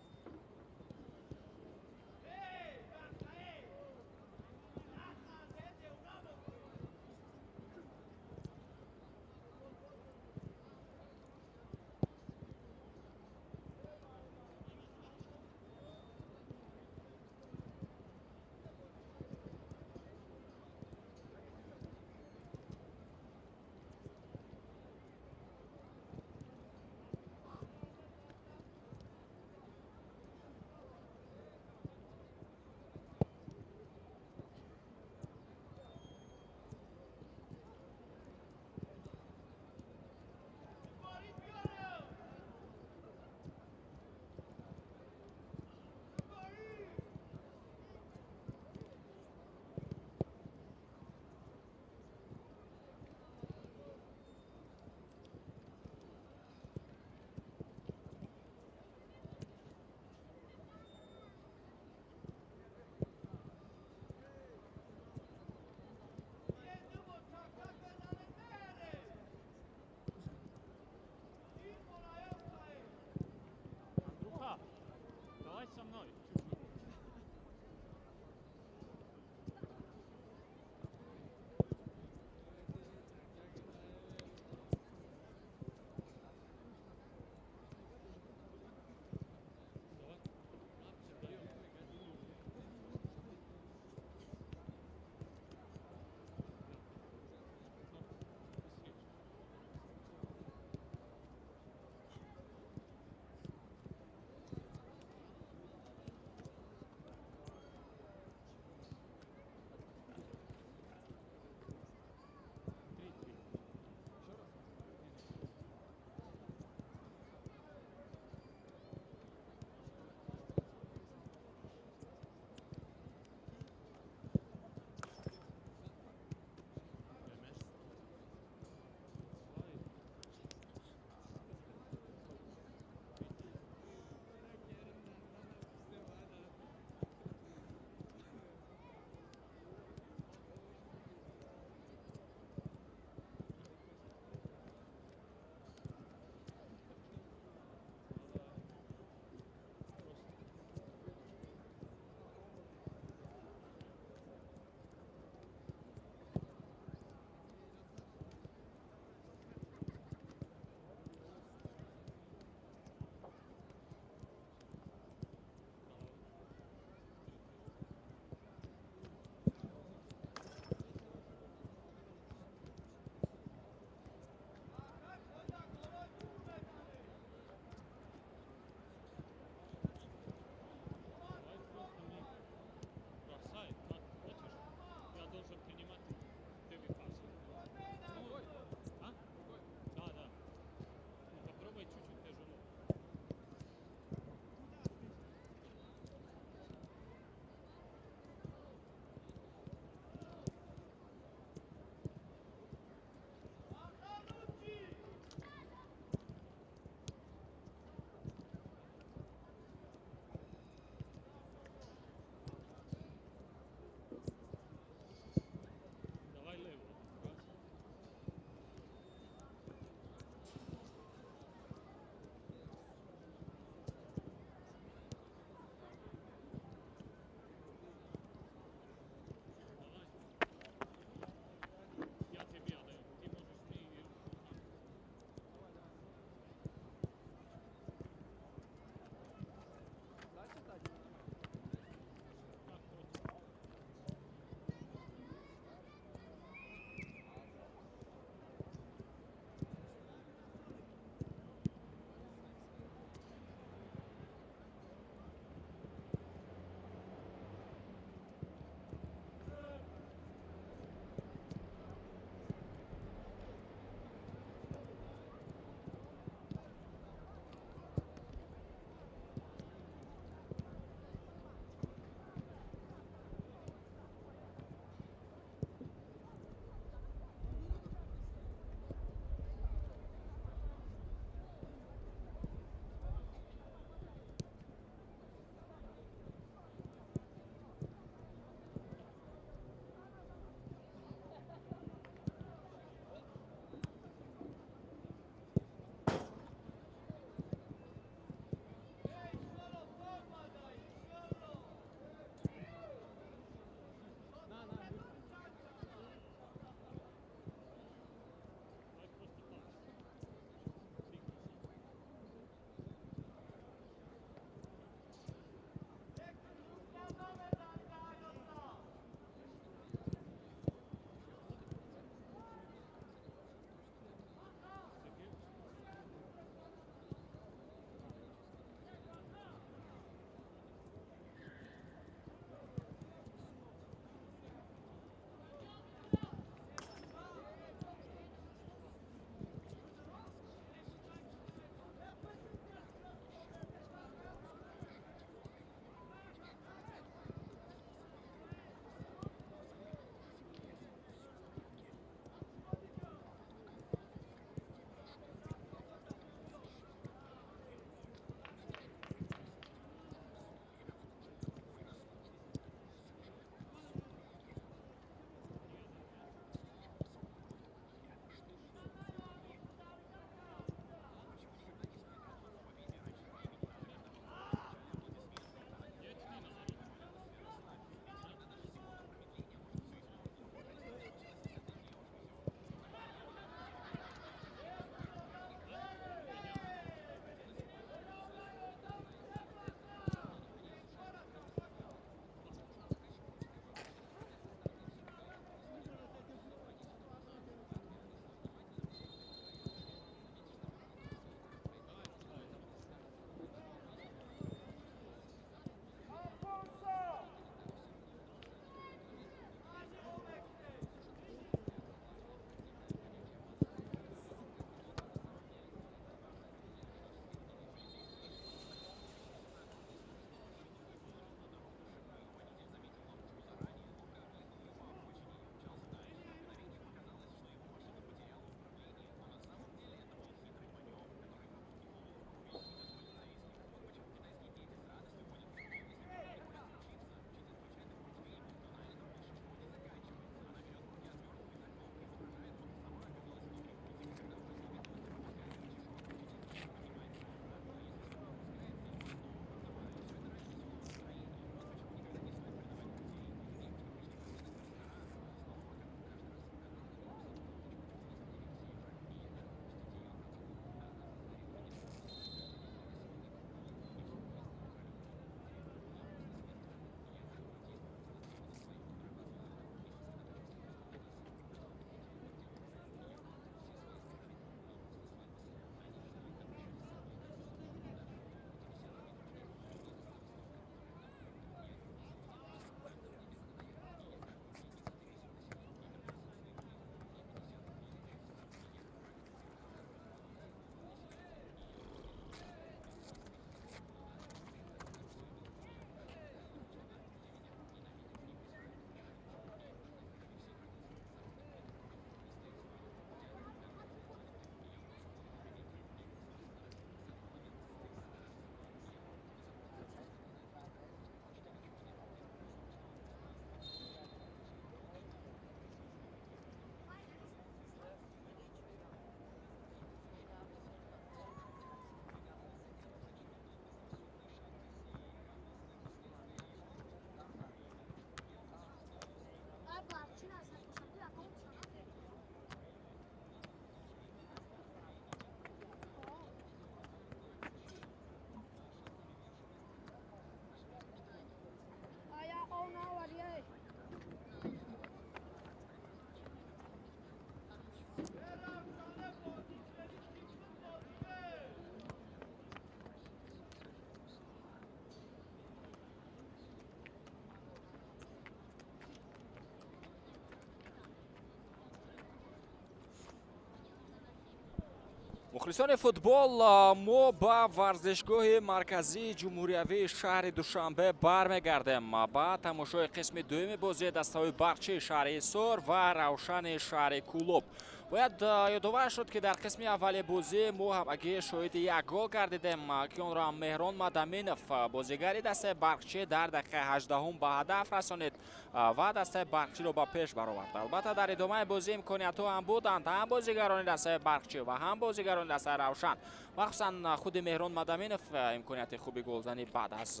Мухлисони футбол, мо ба варзишгоҳи марказии ҷумҳуриявии шаҳри Душанбе бармегардем ба тамошои қисми дуюми бозии дастаҳои Барқчии шаҳри Ҳисор ва Равшани шаҳри Кӯлоб. Бояд ёдовар шуд, ки дар қисми аввали бозӣ мо ҳамагӣ шоҳиди як гол гардидем, ки онро Меҳрон Мадаминов, бозигари дастаи Барқчӣ, дар дақиқаи 18-ум ба ҳадаф расонид ва дастаи Барқчиро ба пеш баровард. Албатта, дар идомаи бозӣ имкониятҳо ҳам буданд, ҳам бозигарони дастаи Барқчӣ ва ҳам бозигарони дастаи Равшан. Махсусан худи Меҳрон Мадаминов имконияти хуби голзанӣ баъд аз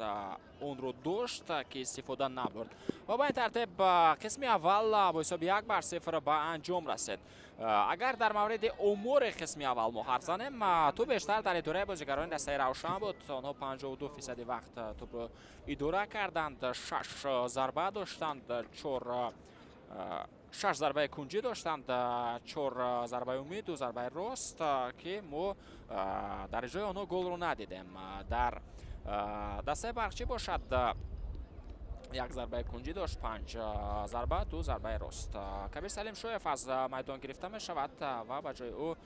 онро дошт, ки истифода набурд. Ва ба ин тартиб қисми аввал бо ҳисоби 1-0 ба анҷом расид. Агар дар мавриди омори қисми аввал мо ҳарф занем, тӯб бештар дар идораи бозигарони дастаи Равшан буд. Онҳо 52% вақт тӯбро идора карданд, шаш зарба доштанд, чор, шаш зарбаи кунҷӣ доштанд, чор зарбаи умумӣ, ду зарбаи рост, ки мо дар иҷрои онҳо голро надидем. Дар дастаи Барқчӣ бошад, як зарбаи кунҷӣ дошт, панҷ зарба, ду зарбаи рост. Кабир Салимшоев аз майдон гирифта мешавад ва ба ҷои ӯ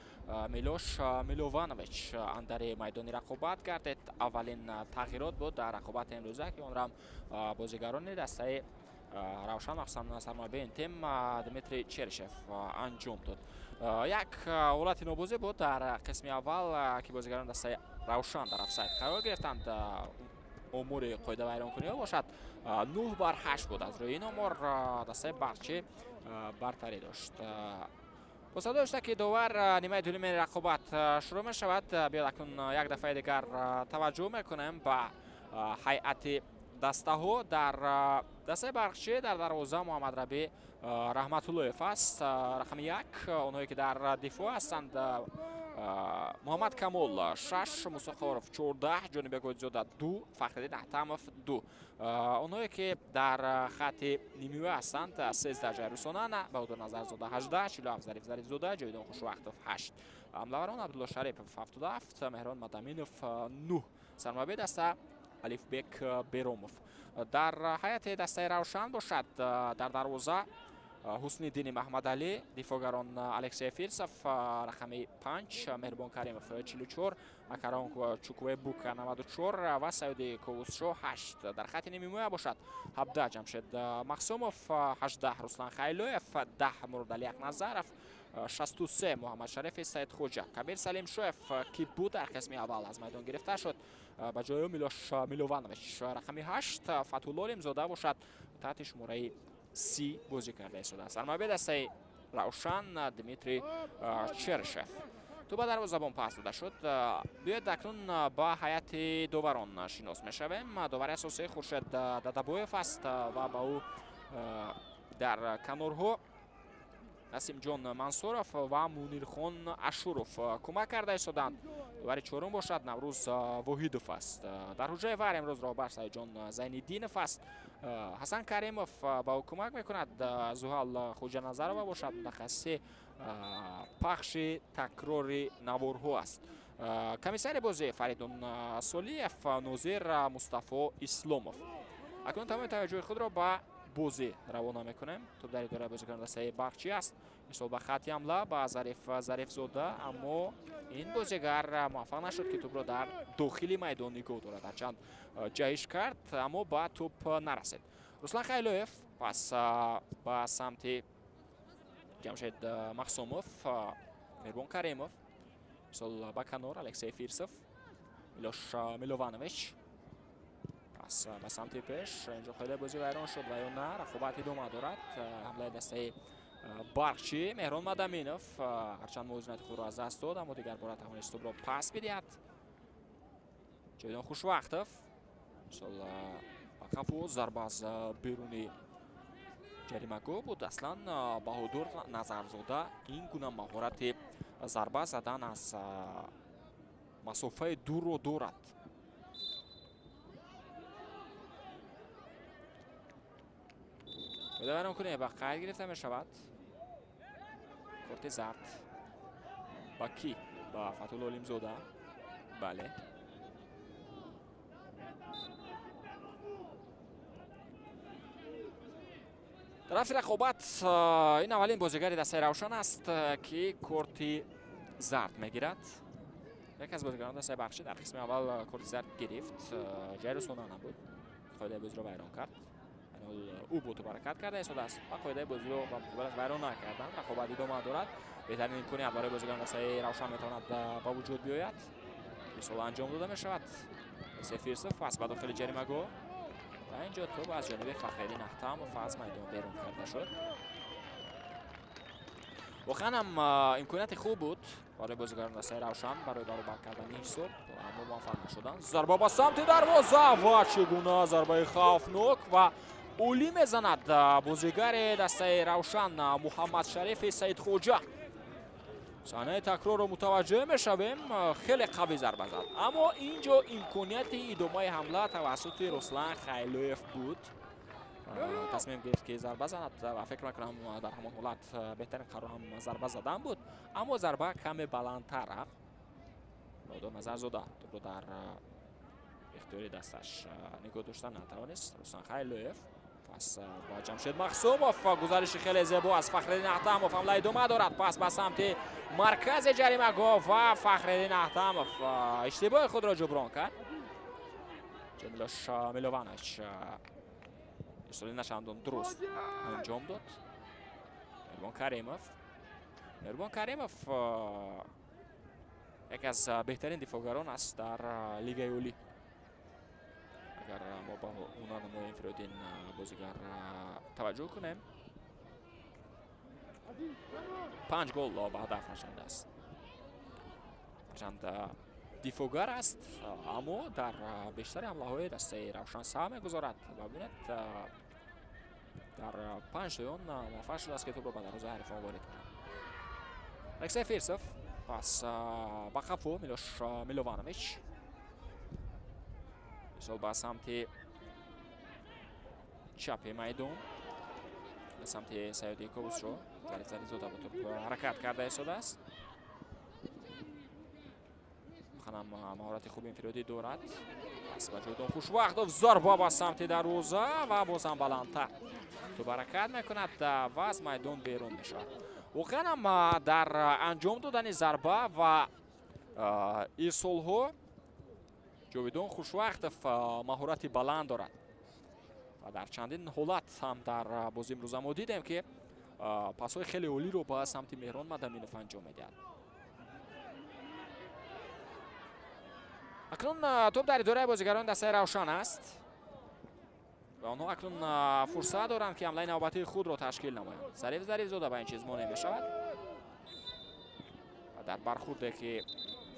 Милош Милованович андари майдони рақобат гардид. Аввалин тағйирот буд дар рақобати имрӯза, ки онро бозигарони дастаи Равшан, махсусан сармураббии ин тим Дмитрий Черышев анҷом дод. Як ҳолати нобозӣ буд дар қисми аввал, ки бозигарони дастаи Равшан дар офсайд қарор гирифтанд. Омори қоидавайронкуниҳо бошад, 9-8 буд. Аз рӯи ин омор дастаи Барқчӣ бартарӣ дошт. Бо садо дошта, ки довар нимаи дуюми рақобат шурӯъ мешавад, биёд, акнун як дафъаи дигар таваҷҷӯҳ мекунем ба ҳайати дастаҳо. Дар дастаи Барқчӣ дар дарвоза Муҳаммадрабӣ Раҳматуллоев аст, рақами 1. Онҳое ки дар дифоъ ҳастанд: Муҳаммад Камол 6, Мусо Қаҳоров 14, Ҷонибек Ҳоҷизода 2, Фахриддин Аҳтамов 2. Онҳое ки дар хатти нимиёя ҳастанд: 13 Ҷайрусонана, Баҳодур Назарзода 18, 47 Зариф Зарифзода, Ҷовидон Хушвақтов 8. Ҳамлаварон: Абдулло Шарипов 77, Меҳрон Мадаминов 9. Сармураббии даста Алифбек Беромов. Дар ҳайати дастаи Равшан бошад, дар дарвоза Ҳусниддини Маҳмадалӣ, дифоъгарон Алексей Фирсов рақами 5, Меҳрибон Каримов 44, Акарон Чуквебука 94 ва Саёди Ковусшо 8. Дар хатти нимҳимоя бошад, 17 Ҷамшед Махсумов, 18 Руслан Хайлоев, 10 Муродалӣ Ақназаров, 63 Муҳаммадшарифи Саидхоҷа. Кабир Салимшоев, ки буд дар қисми аввал, аз майдон гирифта шуд, ба ҷои ӯ Милош Милованович рақами 8, Фатҳулло Олимзода бошад, таҳти шумораи 30 бозӣ карда истодааст. Сармураббии дастаи Равшан Дмитрий Черышев. Тӯб ба дарвозабон пас дода шуд. Биёед, акнун ба ҳайати доварон шинос мешавем. Довари асосии Хуршед Дадабоев аст ва ба ӯ дар канорҳо Насимҷон Мансуров ва Мунирхон Ашуров кӯмак карда истоданд. Довари чорум бошад Наврӯз Воҳидов аст. Дар ҳуҷраи VAR имрӯз роҳбар Саидҷон Зайниддинов аст. Ҳасан Каримов ба ӯ кӯмак мекунад. Зуҳал Хоҷаназарова бошад, мутахассиси пахши такрори наворҳо аст. Комиссари бозӣ Фаридун Солиев, нозир Мустафо Исломов. Акнун тамоми таваҷҷӯҳи худро ба бозӣ равона мекунем. Тӯб дар идораи бозикони дастаи Барқчӣ аст. Мисол, ба хатти ҳамла, ба Зариф Зарифзода, аммо ин бозигар муваффақ нашуд, ки тӯбро дар дохили майдон нигоҳ дорад. Ҳарчанд ҷаҳиш кард, аммо ба тӯб нарасид. Руслан Хайлоев, пас ба самти Ҷамшед Махсумов, Меҳрбон Каримов, мисол, ба канор, Алексей Фирсов, Милош Милованович, пас ба самти пеш. Инҷо қоидаи бозӣ вайрон шуд ва ё на? Рақобат идома дорад. Ҳамлаи дастаи Барқчӣ, Меҳрон Мадаминов, ҳарчанд мувозинати худро аз даст дод, аммо дигар бора тавонист тӯбро пас бидиҳад. Ҷовидон Хушвақтов, мисол, ба қафо, зарба аз беруни ҷаримагоҳ буд. Аслан Баҳодур Назарзода ин гуна маҳорати зарба задан аз масофаи дурро дорад. Қоидавайронкунӣ ба қайд гирифта мешавад. Корти зард ба кӣ? Ба Фатҳулло Олимзода, бале. Тарафи рақобат ин аввалин бозигари дастаи Равшан аст, ки корти зард мегирад. Яке аз бозигарон дастаи Барқчӣ дар қисми аввал корти зард гирифт. Ҷайрус Онана буд. Қоидаи бозиро вайрон кард. Ӯ бо тӯб ҳаракат карда истодааст ва қоидаи бозиро ба муқобилаш вайрон накардан. Рақобат идома дорад. Беҳтарин имконият барои бозигарон дастаи Равшан метавонад ба вуҷуд биёяд. Ирсол анҷом дода мешавад. Сефирсов пас ба дохили ҷаримагоҳ ва инҷо тӯб аз ҷониби Фахриддин Ахтамов аз майдон берун карда шуд. Воқеан ҳам имконияти хуб буд барои бозигарони дастаи Равшан барои баробар кардани ҳисоб, аммо муваффақ нашуданд. Зарба ба самти дарвоза ва чӣ гуна зарбаи хавфнок ва олӣ мезанад бозигари дастаи Равшан Муҳаммадшарифи Саидхоҷа. Саҳнаи такрорро мутаваҷҷӯҳ мешавем, хеле қавӣ зарба зад, аммо ин ҷо имконияти идомаи ҳамла тавассути Руслан Хайлоев буд. Тасмим гирифт ки зарба занад ва фикр мекунам, дар ҳамон ҳолат беҳтарин қарор ҳам зарба задан буд, аммо зарба каме баландтар рафт. Баҳодур Назарзода тӯбро дар ихтиёри дасташ нигоҳ дошта натавонист. Руслан Хайлоев пас ба Ҷамшед Махсумов, гузариши хеле зебо аз Фахриддин Ахтамов. Ҳамла идома дорад, пас ба самти маркази ҷаримагоҳ ва Фахриддин Ахтамов иштибоҳи худро ҷуброн кард. Милош Милованович ирсоли начандон дуруст анҷом дод. Меҳрубон Каримов, Меҳрубон Каримов яке аз беҳтарин дифоъгарон аст дар Лигаи Олӣ. Агар мо ба ҳунарнамои инфиродии ин бозигар таваҷҷӯҳ кунем, панҷ гол ба ҳадаф расонидааст. Ҳарчанд дифоъгар аст, аммо дар бештари ҳамлаҳои дастаи Равшан саҳм мегузорад ва бинед, дар панҷ тои он муваффақ шудааст, ки тӯбро ба дарвозаи ҳарифон ворид кунад. Алексей Фирсов, пас ба қафо Милош Милованович, ирсол ба самти чапи майдон, ба самти Саёди Ковусшо. Зариф Зарифзода бо тӯб ҳаракат карда истодааст. Воқеан маҳорати хуби инфиродӣ дорад. Пас ба Ҷовидон Хушвақтов, зарба ба самти дарвоза ва боз ҳам баландтар тӯб ҳаракат мекунад ва аз майдон берун мешавад. Воқеан ҳам дар анҷом додани зарба ва ирсолҳо Ҷовидон Хушвақтов маҳорати баланд дорад ва дар чандин ҳолат ҳам дар бозии имрӯза мо дидем, ки пасҳои хеле олиро ба самти Меҳрон Мадаминов анҷом медиҳад. Акнун тӯб дар идораи бозигарони дастаи Равшан аст ва онҳо акнун фурсат доранд, ки ҳамлаи навбатии худро ташкил намоянд. Зариф Зарифзода ба ин чиз монеъ мешавад ва дар бархурде, ки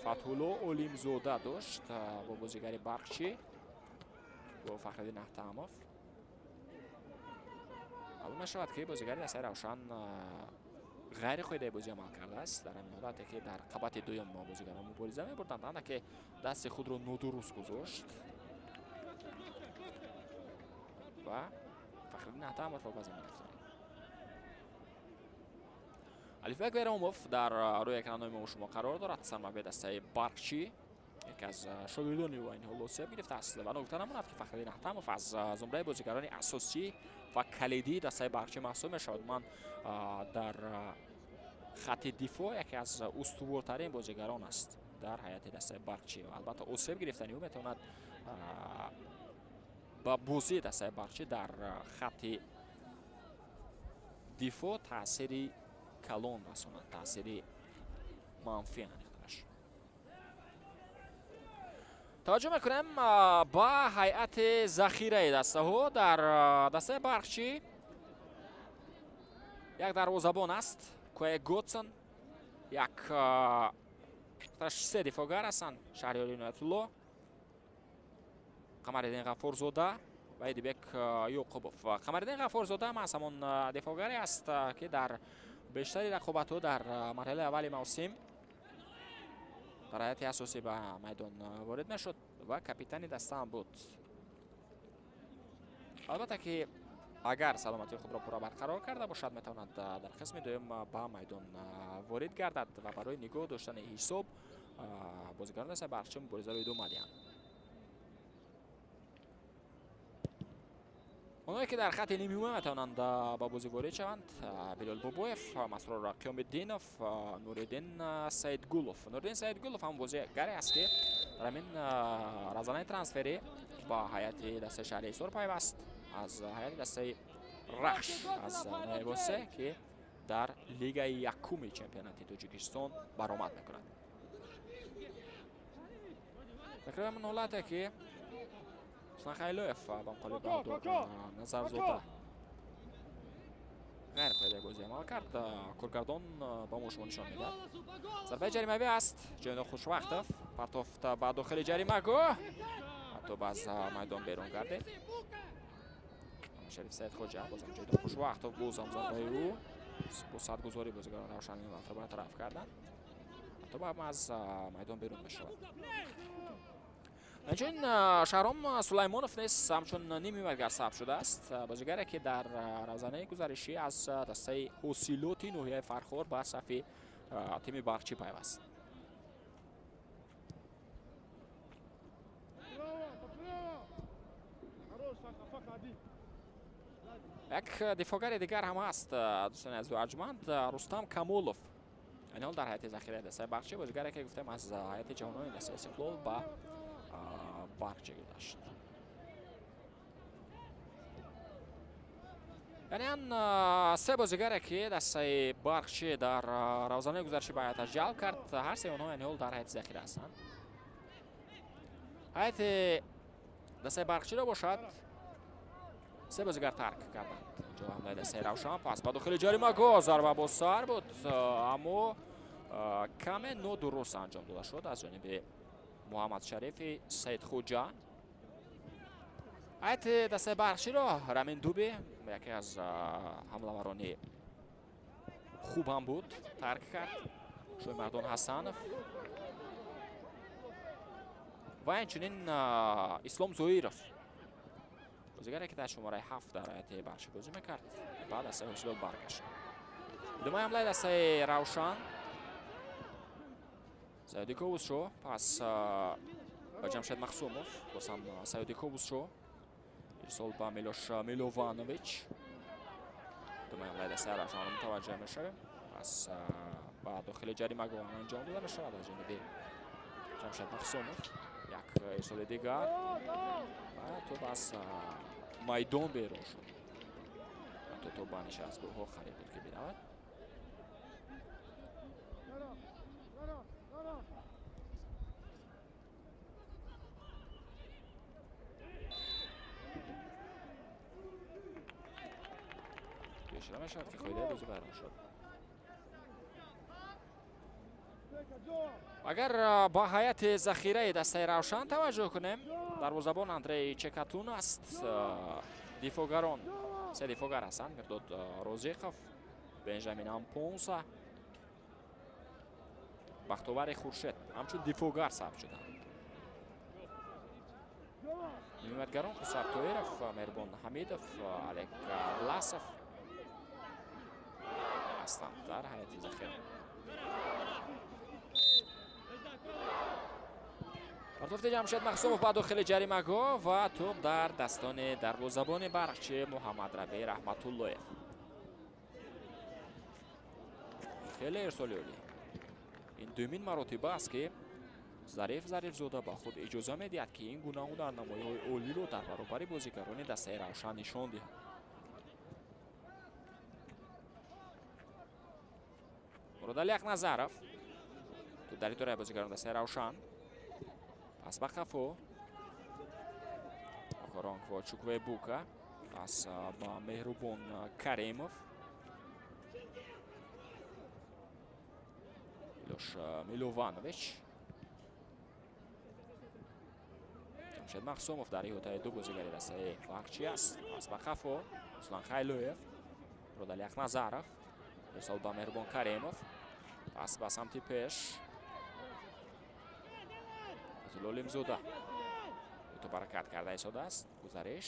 Фатҳулло Олимзода дошт бо бозигари Барқчӣ, бо Фахриддин Ахтамов, маълум мешавад, ки бозигари дастаи Равшан ғайри қоидаи бозӣ амал кардааст. Дар ҳамин ҳолате, ки дар қабати дуюм бозигарон мубориза мебурданд, андаке дасти худро нодуруст гузошт ва Фахриддин Ахтамовро ба замин афтонид. Алифбек Беромов дар рӯи экранҳои мо шумо қарор дорад, сармураббии дастаи Барқчӣ. Яке аз шогирдони ӯ ин ҳол осеб гирифтааст ва ногуфта намонад, ки Фахриддин Ахтамов аз зумраи бозигарони асосӣ ва калидии дастаи Барқчӣ маҳсуб мешавад. Ман дар хатти дифоъ яке аз устувортарин бозигарон аст дар ҳайати дастаи Барқчӣ. Албатта, осеб гирифтани ӯ метавонад ба бозии дастаи Барқчӣ дар хатти дифоъ таъсири калон расонад, таъсири манфӣ аниқтараш. Таваҷҷӯҳ мекунем ба ҳайати захираи дастаҳо. Дар дастаи Барқчӣ як дарвозабон аст, Куе Готсон, як се дифоъгар ҳастанд: Шаҳриёри Иноятулло, Қамариддин Ғаффорзода ва Эдибек Ёқубов. Қамариддин Ғаффорзода маҳз ҳамон дифоъгаре аст, ки дар бештари рақобатҳо дар марҳилаи аввали мавсим дар ҳайати асосӣ ба майдон ворид мешуд ва капитани даста ҳам буд. Албатта ки агар саломатии худро пурра барқарор карда бошад, метавонад дар қисми дуюм ба майдон ворид гардад ва барои нигоҳ доштани ҳисоб бозигарон дастаи Барқчӣ муборизаро идома диҳанд. Онҳое ки дар хати нимҳимоя метавонанд ба бозӣ ворид шаванд: Билол Бобоев, Масрор Қиёмиддинов, Нуриддин Саидгулов. Нуриддин Саидгулов ҳам бозигаре аст, ки дар ҳамин равзанаи трансферӣ ба ҳайати дастаи шаҳри Ҳисор пайваст аз ҳайати дастаи Рахш аз ноҳияи Восе, ки дар лигаи якуми чемпионати Тоҷикистон баромад мекунад. Такроран ҳамон ҳолате, ки Руслан Хайлоев ба муқобили Баҳодур Назарзода ғайриқоидаи бозӣ амал кард. Коргардон ба мо шумо нишон медиҳад. Зарбаи ҷаримавӣ аст. Ҷойно Хушвақтов партофт ба дохили ҷаримагоҳ, ҳатто аз майдон берун гардид. Шариф Саидхоҷа, бозам Ҷойдон Хушвақтов, бозам зарбаи ӯ бо садгузорӣ бозигарон Равшан ин бартараф карданд. Ҳатто аз майдон берун мешавад. Инчунин Шаҳром Сулаймонов низ ҳамчун нимҳимоятгар сабт шудааст. Бозигаре, ки дар равзанаи гузаришӣ аз дастаи Ҳосилоти ноҳияи Фархор ба сафи тими Барқчӣ пайваст. Як дифоъгари дигар ҳам ҳаст, дӯстони азизу арҷманд, Рустам Камолов. Айни ҳол дар ҳайати захираи дастаи Барқчӣ, бозигаре, ки гуфтем, аз ҳайати ҷавонони дастаи Истиқлол ба Барқчӣ гузашт. Яъне ан се бозигаре, ки дастаи Барқчӣ дар равзанаи гузаришӣ ба ҳайаташ ҷалб кард, ҳар сеи онҳо айни ҳол дар ҳайати захира ҳастанд. Ҳайати дастаи Барқчиро бошад, се бозигар тарк карданд. Инҷо ҳамлаи дастаи Равшан, пас ба дохили ҷаримагоҳ, зарба бо сар буд, аммо каме нодуруст анҷом дода шуд аз ҷониби Муҳаммад Шарифи Саидхоҷа. Ҳайати дастаи Барқчиро Рамин Дуби, яке аз ҳамлаварони хуб ҳам буд, тарк кард. Шоҳимардон Ҳасанов ва инчунин Ислом Зоиров, бозигаре, ки дар шумораи 7 дар ҳайати Барқчӣ бозӣ мекард, ба дастаи Ҳосилот баргашт. Идомаи ҳамлаи дастаи Равшан. Саёди Ковусшо, пас ба Ҷамшед Махсумов, боз ҳам Саёди Ковусшо, ирсол ба Милош Милованович. Идомаи ҳамлаи дастаи Равшанро мутаваҷҷеҳ мешавем. Пас ба дохили ҷаримагоҳ анҷом дода мешавад аз ҷониби Ҷамшед Махсумов. Як ирсоли дигар ва тӯб аз майдон берун шуд. Ҳатто тӯб ба нишастгоҳҳо қариб буд, ки биравад. Ишора мешавад, ки қоидаи бозӣ вайрон шуд. Агар ба ҳайати захираи дастаи Равшан таваҷҷӯҳ кунем, дарвозабон Андрей Чекатун аст. Дифоъгарон се дифоъгар ҳастанд: Мирдод Розиқов, Бенҷамин Ампонса, Бахтовари Хуршед ҳамчун дифоъгар сабт шуданд. Нимҳимоятгарон Хусрав Тоиров, Меҳрубон Ҳамидов, Олег Власов ҳастанд дар ҳайати захира. Партофти Ҷамшед Махсумов ба дохили ҷаримагоҳ ва тӯб дар дастони дарвозабони Барқчӣ Муҳаммад Рабӣ Раҳматуллоев. Хеле ирсоли олӣ. Ин дуюмин маротиба аст, ки Зариф Зарифзода ба худ иҷоза медиҳад, ки ин гуна ҳунарнамоиҳои олиро дар баробари бозигарони дастаи Равшан нишон диҳад. Муродалӣ Ақназаров тӯб дар идораи бозигарони дастаи Равшан. Пас ба қафо Окоронкво Чуквебука, пас ба Меҳрубон Каримов. Милош Милованович. Ҷамшед Махсумов дар иҳотаи ду бозигари дастаи Барқчӣ аст. Пас ба қафо Руслан Хайлоев, Муродалӣ Ақназаров, ирсол ба Меҳрубон Каримов. Пас ба самти пеш Зулолимзода тӯб ҳаракат карда истодааст. Гузариш,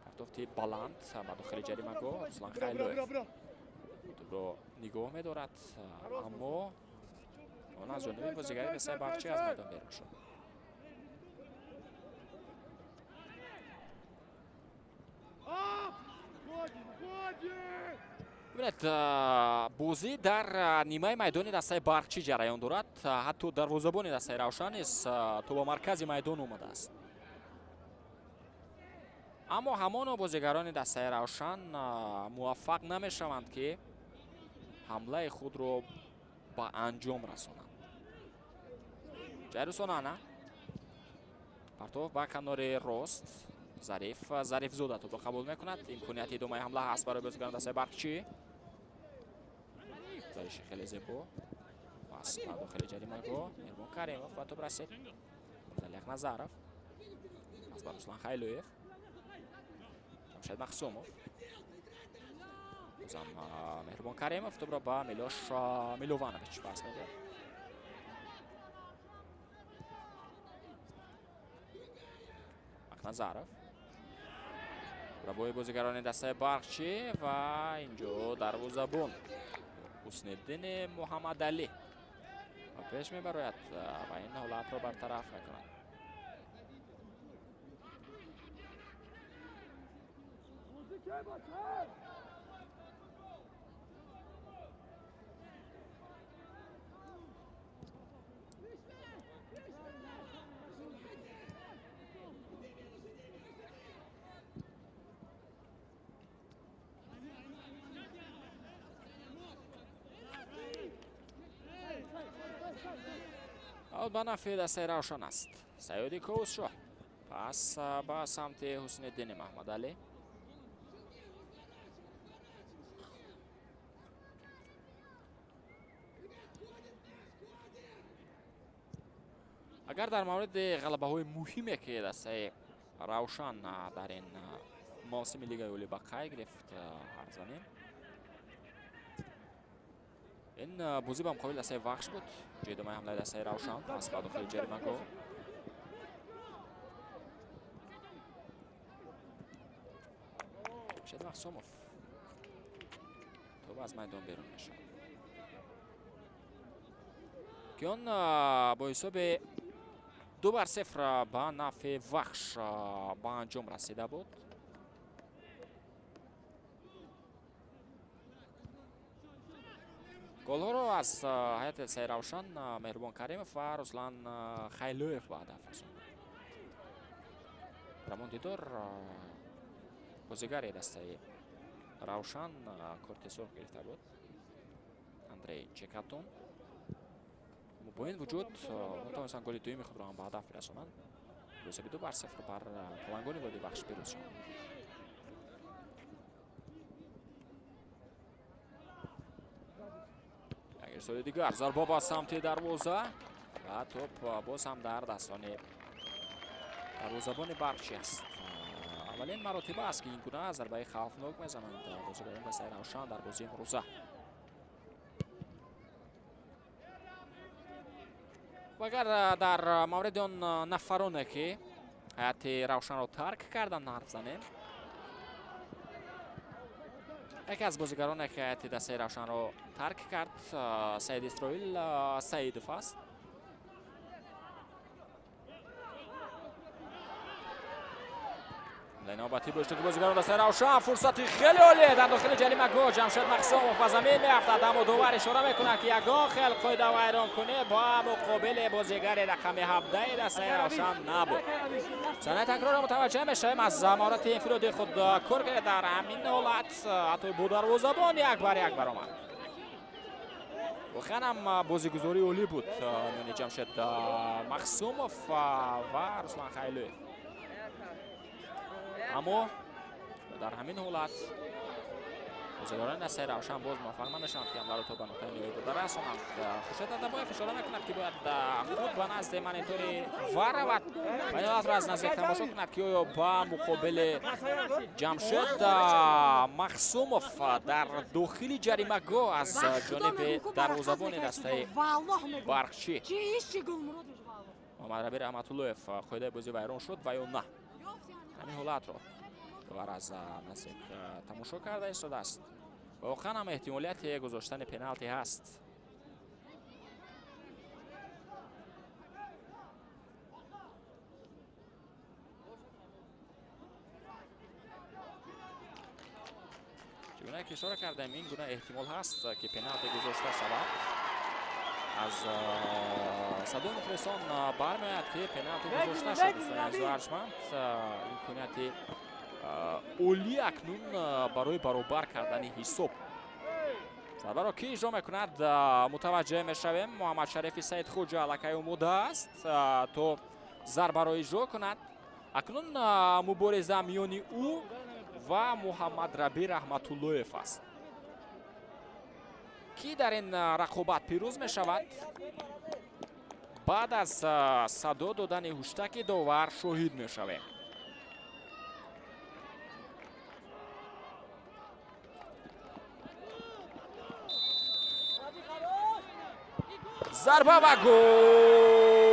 партофти баланд ба дохили ҷаримагоҳ. Руслан Хайлоев тӯбро нигоҳ медорад, аммо он аз ҷониби бозигари дастаи Барқчӣ аз майдон берун шуд. Бибинед, бозӣ дар нимаи майдони дастаи Барқчӣ ҷараён дорад. Ҳатто дарвозабони дастаи Равшан низ то ба маркази майдон омадааст. Аммо ҳамоно бозигарони дастаи Равшан муваффақ намешаванд, ки ҳамлаи худро ба анҷом расонанд. Ҷайрусонана партов ба канори рост. Зариф Зарифзода тӯбро қабул мекунад. Имконияти идомаи ҳамла ҳаст барои бозигарони дастаи Барқчӣ. Зариши хеле зебо. Пас ба дохили ҷаримагоҳ. Меҳрбон Каримов ба тӯб расид. Залиқ Назаров. Пас ба Руслан Хайлуев. Ҷамшед Махсумов. Бозам Меҳрбон Каримов тӯбро ба Милош Милованович пас медиҳад. Назаров. Рабои бозигарони дастаи Барқчӣ ва инҷо дарвозабон Ҳусниддини Муҳаммадалӣ ба пеш мебарояд ва ин ҳолатро бартараф мекунад. Ба нафъи дастаи Равшан аст. Саёди Ковусшоҳ пас ба самти Ҳусниддини Маҳмадалӣ. Агар дар мавриди ғалабаҳои муҳиме, ки дастаи Равшан дар ин мавсими Лигаи Олӣ ба қайд гирифт, ҳарф занем, ин бозӣ ба муқобили дастаи Вахш буд. Ҷои идомаи ҳамлаи дастаи Равшан пас ба дохили ҷаримагоҳ. Шед Махсумов тӯб аз майдон берун мешавад, ки он бо ҳисоби 2-0 ба нафъи Вахш ба анҷом расида буд. Голҳоро аз ҳайати дастаи Равшан Меҳрубон Каримов ва Руслан Хайлуев ба ҳадаф расонданд. Дар ҳамон дидор бозигари дастаи Равшан корти сурх гирифта буд, Андрей Чекатон. Бо ин вуҷуд натавонистанд голи дуюми худро ҳам ба ҳадаф бирасонанд. Бо ҳисоби 2-0 бар палангони Водии Вахш пирӯз шуданд. Ирсоли дигар зарба ба самти дарвоза ва тӯб боз ҳам дар дастони дарвозабони Барқчӣ аст. Аввалин маротиба аст, ки ин гуна зарбаи хавфнок мезананд бозигарони дастаи Равшан дар бозии имрӯза. Агар дар мавриди он нафароне, ки ҳайати Равшанро тарк карданд, ҳарф занем, яке аз бозигароне, ки ҳайати дастаи Равшанро тарк кард, Саид Исроил Саидов аст. Навбати бо иштироки бозигарон дастаи Равшан фурсати хеле олӣ дар дохили ҷаримагоҳ. Ҷамшед Махсумов ба замин меафтад, аммо довар ишора мекунад, ки ягон хел қоида вайронкунӣ ба муқобили бозигари рақами 17 дастаи Равшан набуд. Санаи такрорро мутаваҷҷеҳ мешавем. Аз маҳорати инфиродии худ кор кард дар ҳамин ҳолат, ҳатто бо дарвозабон 1-1 баромад. Воқеан ҳам бозигузории олӣ буд миёни Ҷамшед Махсумов ва Руслан Хайлуев. Аммо дар ҳамин ҳолат бозигарони дастаи Равшан боз муваффақ намешаванд, ки ҳамларо то ба нуқтаи ниҳоӣ бурда расонанд. Хуршед Адабоев ишора мекунад, ки бояд худ ба назди монитори вар равад ва ин ҳолатро аз наздик тамошо кунад, ки оё ба муқобили Ҷамшед Махсумов дар дохили ҷаримагоҳ аз ҷониби дарвозабони дастаи Барқчӣ Муҳаммадраби Раҳматуллоев қоидаи бозӣ вайрон шуд ва ё на. Ҳамин ҳолатро довар аз наздик тамошо карда истодааст. Воқеан ҳам эҳтимолияти гузоштани пеналти ҳаст. Чӣ гуна ки ишора кардем, ин гуна эҳтимол ҳаст, ки пеналти гузошта шавад. Аз садои мухлисон бармеояд, ки пеналти гузошта шуд. Дӯстони азизу арҷманд, имконияти олӣ акнун барои баробар кардани ҳисоб. Зарбаро кӣ иҷро мекунад, мутаваҷҷеҳ мешавем. Муҳаммадшарифи Саидхоҷа аллакай омода аст, то зарбаро иҷро кунад. Акнун мубориза миёни ӯ ва Муҳаммадраби Раҳматуллоев аст. Кӣ дар ин рақобат пирӯз мешавад, баъд аз садо додани ҳуштаки довар шоҳид мешавем. Зарба ва гол!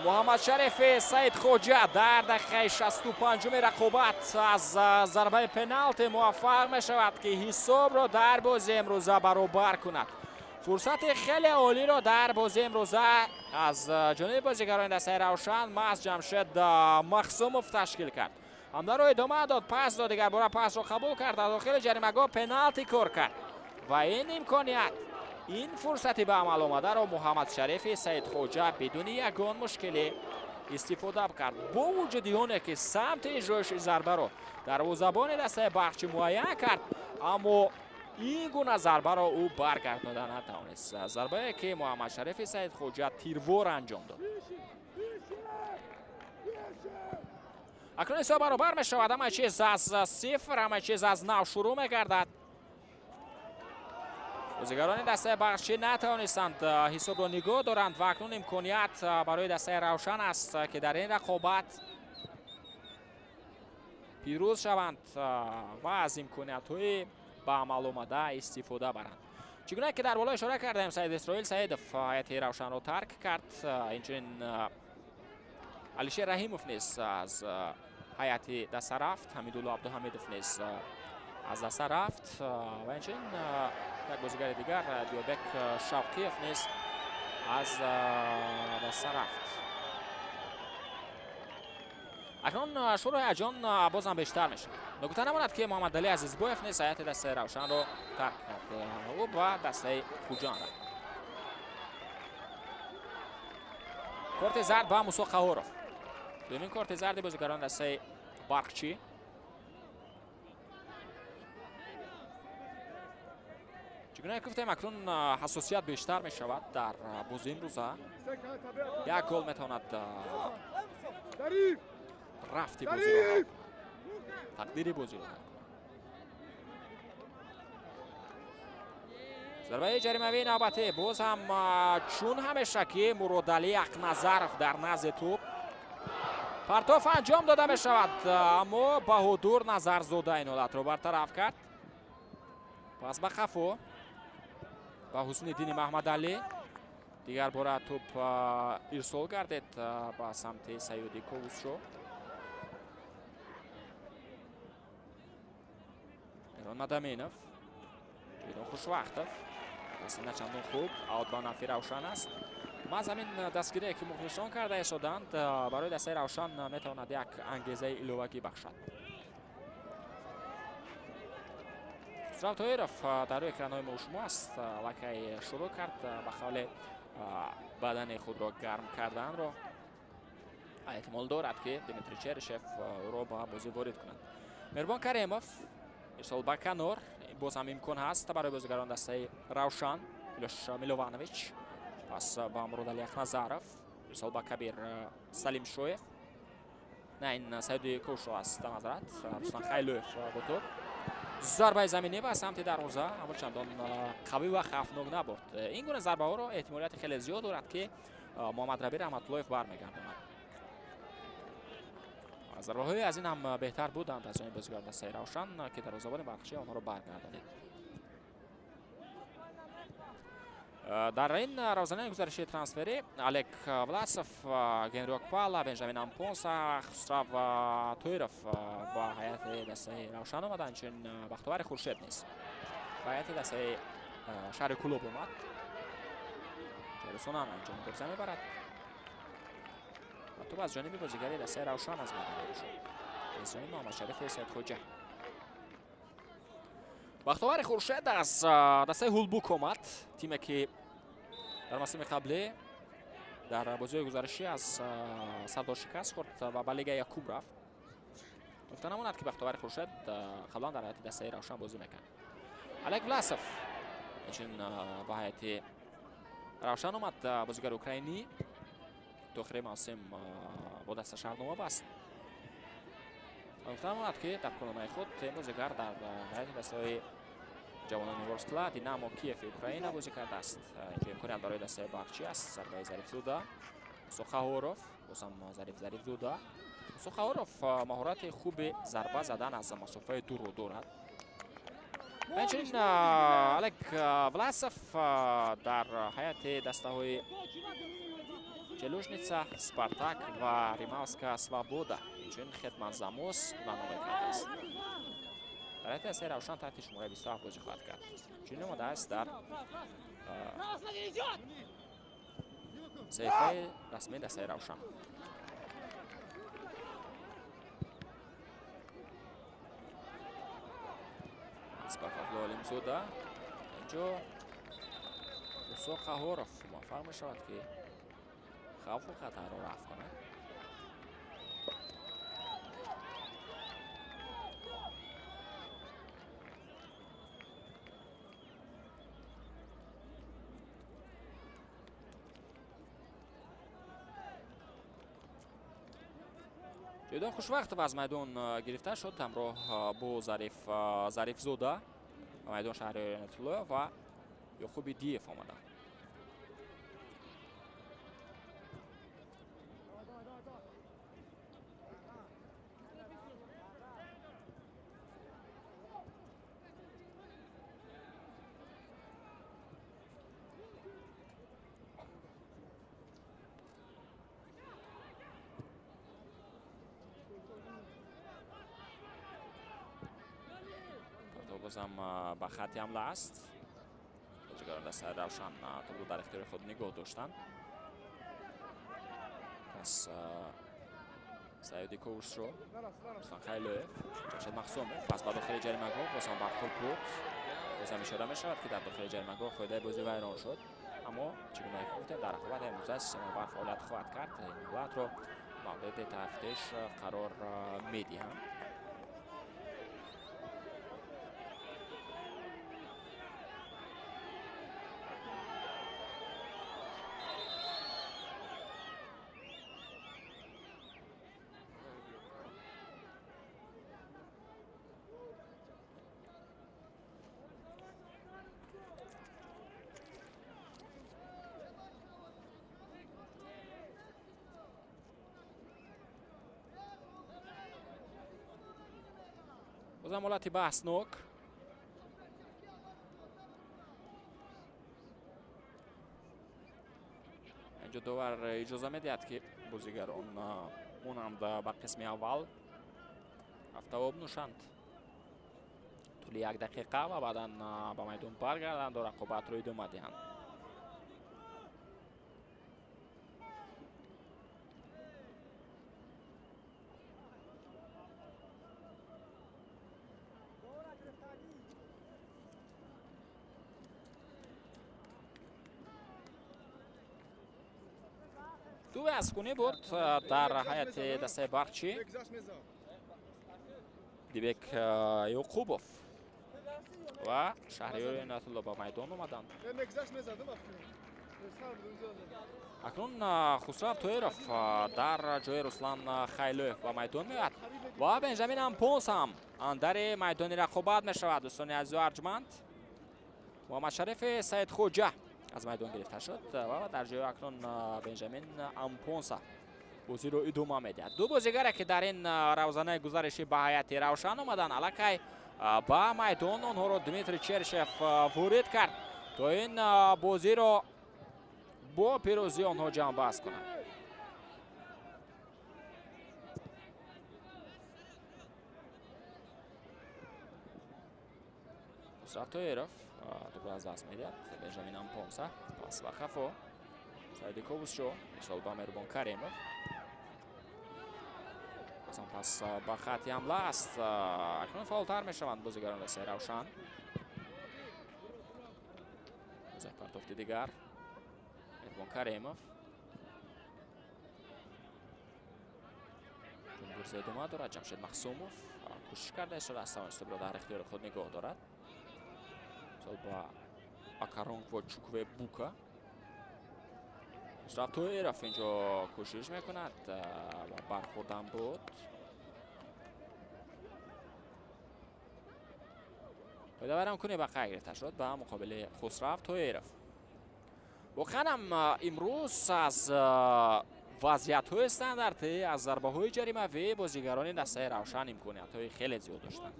Муҳаммадшарифи Саидхоҷа дар дақиқаи 65-уми рақобат аз зарбаи пеналти муваффақ мешавад, ки ҳисобро дар бозии имрӯза баробар кунад. Фурсати хеле олиро дар бозии имрӯза аз ҷониби бозигарони дастаи Равшан маҳз Ҷамшед Махсумов ташкил кард. Ҳамдаро идома дод, пас дод, дигарбора пасро қабул кард, дар дохили ҷаримагоҳ пеналти кор кард ва ин имконият, ин фурсати ба амал омадаро Муҳаммадшарифи Саидхоҷа бидуни ягон мушкилӣ истифода кард. Бо вуҷуди оне ки самти иҷроиши зарбаро дарвозабони дастаи Барқчӣ муайян кард, аммо ин гуна зарбаро ӯ баргардонида натавонист. Зарбае ки Муҳаммадшарифи Саидхоҷа тирвор анҷом дод. Акнун ҳисоб баробар мешавад. Ҳама чиз аз сифр, ҳама чиз аз нав шурӯъ мегардад. Бозигарони дастаи Барқчӣ натавонистанд ҳисобро нигоҳ доранд ва акнун имконият барои дастаи Равшан аст, ки дар ин рақобат пирӯз шаванд ва аз имкониятҳои ба амал омада истифода баранд. Чӣ гуна ки дар боло ишора кардем, Саид Исроил Саидов ҳайати Равшанро тарк кард. Инчунин Алишер Раҳимов низ аз ҳайати даста рафт, Ҳамидулло Абдуҳамидов низ аз даста рафт ва инчунин як бозигари дигар Диёбек Шавқиев низ аз даста рафт. Акнун шӯро ҳаяҷон бозам бештар мешавад. Ногуфта намонад, ки Муҳаммадалӣ Азизбоев низ ҳайати дастаи Равшанро тарк кард. Ӯ ба дастаи Хуҷанд рафт. Корти зард ба Мусо Қаҳоров. Дуюмин корти зарди бозигарони дастаи Барқчӣ. Чӣ гуна гуфтем, акнун ҳассосият бештар мешавад дар бозии имрӯза. Як гол метавонад рафти бозиро ҳал кунад, тақдири бозиро ҳал кунад. Зарбаи ҷаримавии навбатӣ боз ҳам чун ҳамеша ки Муродалӣ Ақназаров дар назди тӯб партоф анҷом дода мешавад, аммо Баҳодур Назарзода ин ҳолатро бартараф кард. Пас ба қафо ба Ҳусниddини Маҳмадалӣ. Дигар бора тӯб ирсол гардед ба самти Саёди Ковусшо. Мирон Мадаминов, Ҷовидон Хушвақтов. Дасти начандон хуб, аут ба нафи Равшан аст. Маҳз ҳамин дастгирие ки мухлисон карда истоданд, барои дастаи Равшан метавонад як ангезаи иловагӣ бахшад. Хусрав Тоиров дар рӯи экранҳои мо шумо аст, аллакай шурӯъ кард ба қавле бадани худро гарм карданро. Эҳтимол дорад, ки Дмитрий Черишев ӯро ба бозӣ ворид кунад. Меҳрубон Каримов ирсол ба канор, боз ҳам имкон ҳаст барои бозигарон дастаи Равшан. Милош Милованович пас ба Муродалӣ Ақназаров, ирсол ба Кабир Салимшоев. На, ин Саиди Кошо аст, назарат. Руслан Хайлоев бо тӯб. Зарбаи заминӣ ба самти дарвоза, аммо чандон қавӣ ва хавфнок набурд. Ин гуна зарбаҳоро эҳтимолияти хеле зиёд дорад, ки Муҳаммадраби Раҳматуллоев бармегардонад. Зарбаҳои аз ин ҳам беҳтар буданд аз ҷониби бозигарони дастаи Равшан, ки дарвозабони Барқчӣ онҳоро баргардонид. Дар ин равзанаи гузариши трансферӣ Олег Власов, Генри Окпала, Бенҷамин Ампонса, Хусрав Тоиров ба ҳайати дастаи Равшан омаданд, инчунин Бахтовари Хуршед низ ба ҳайати дастаи шаҳри Кӯлоб омад. Ҷарусонан анҷом мубориза мебарад ва тӯб аз ҷониби бозигари дастаи Равшан аз майдон берун шуд, аз ҷониби Муҳаммадшарифи Саидхоҷа. Бахтовари Хуршед аз дастаи Ҳулбук омад, тиме ки дар мавсими қаблӣ дар бозиҳои гузаришӣ аз Сардор шикаст хӯрд ва ба Лигаи якум рафт. Гуфта намонад, ки Бахтовари Хуршед қаблан дар ҳайати дастаи Равшан бозӣ мекард. Олег Власов инчунин ба ҳайати Равшан омад, бозигари украинӣ, то охири мавсим бо даста шаҳрнома баст. Гуфта намонад, ки дар корномаи худ ин бозигар дар ҳайати дастаҳои ҷавонони Ворскла, Динамо Киеви Украина бозӣ кардааст. Инҷо имконият барои дастаи Барқчӣ аст. Зарбаи Зарифзода, Мусо Қаҳоров, бозам Зариф Зарифзода. Мусо Қаҳоров маҳорати хуби зарба задан аз масофаи дурро дорад. Инчунин Олег Власов дар ҳайати дастаҳои Челюжница, Спартак ва Римавска Свобода, инчунин Хетман Замос барномаи кардааст. Дар ҳайати дастаи Равшан таҳти шумораи 27 бозӣ хоҳад кард. Чунин омадааст дар саҳифаи расмии дастаи Равшан. Ба Фазлу Олимзода, инҷо Мусо Қаҳоров муваффақ мешавад, ки хавфу хатарро рафъ кунад. Ҷойдон Хушвақтов аз майдон гирифта шуд ҳамроҳ бо Зариф Зарифзода. Ба майдон Шаҳриёр Инатуллоев ва Ёқуби Диев омаданд. Бозам ба хатти ҳамла аст. Бозигарон дастаи Равшан тӯбро дар ихтиёри худ нигоҳ доштанд. Пас Саёди Ковушро Руслан Хайлоев, Ҷамшед Махсумов пас ба дохили ҷаримагоҳ, бозам бархӯрд буд. Бозам ишора мешавад, ки дар дохили ҷаримагоҳ қоидаи бозӣ вайрон шуд. Аммо чӣ гуна ки гуфтем, дар рақобати имрӯза системаи ВАР фаъолият хоҳад кард. Ин ҳолатро мавриди тафтиш қарор медиҳанд. Бозам ҳолати баҳснок. Инҷо довар иҷоза медиҳад, ки бозигарон монанд ба қисми аввал рафта об нӯшанд тӯли як дақиқа ва баъдан ба майдон баргарданд ва рақобатро идома диҳанд. Ду аз хунӣ буд дар ҳайати дастаи Барқчӣ. Дибек Ёқубов ва Шаҳриёр Инатулло ба майдон омаданд. Акнун Хусрав Тоиров дар ҷои Руслан Хайлоев ба майдон меояд ва Бенҷамин Ампонс ҳам андари майдони рақобат мешавад. Дӯстони азизу арҷманд, Муҳаммадшарифи Саидхоҷа аз майдон гирифта шуд ва дар ҷои акнун Бенҷамин Ампонса бозиро идома медиҳад. Ду бозигаре ки дар ин равзанаи гузаришӣ ба ҳайати Равшан омаданд, аллакай ба майдон онҳоро Дмитрий Чершев ворид кард, то ин бозиро бо пирӯзии онҳо ҷамъбаст кунад. Хусрав Тоиров тӯбро аз даст медиҳад. Бенҷамин Ампонса пас ба хафо. Саиди Ковусшо мисол ба Меҳрубон Каримов. Бозам пас ба хатти ҳамла аст. Акнун фаъолтар мешаванд бозигарон дастаи Равшан. Боз як партофти дигар. Меҳрубон Каримов. Ҷумбурза идома дорад. Ҷамшед Махсумов кӯшиш карда истодааст, тавонист тӯбро дар ихтиёри худ нигоҳ дорад. Мисол ба Акаронкво Чукве Бука. Хусрав Тоиров инҷо кӯшиш мекунад ва бархӯрдан буд. Қоидавайрон кунӣ ба қайд гирифта шуд ба муқобили Хусрав Тоиров. Воқеан ҳам имрӯз аз вазъиятҳои стандартӣ, аз зарбаҳои ҷаримавӣ бозигарони дастаи Равшан имкониятҳои хеле зиёд доштанд.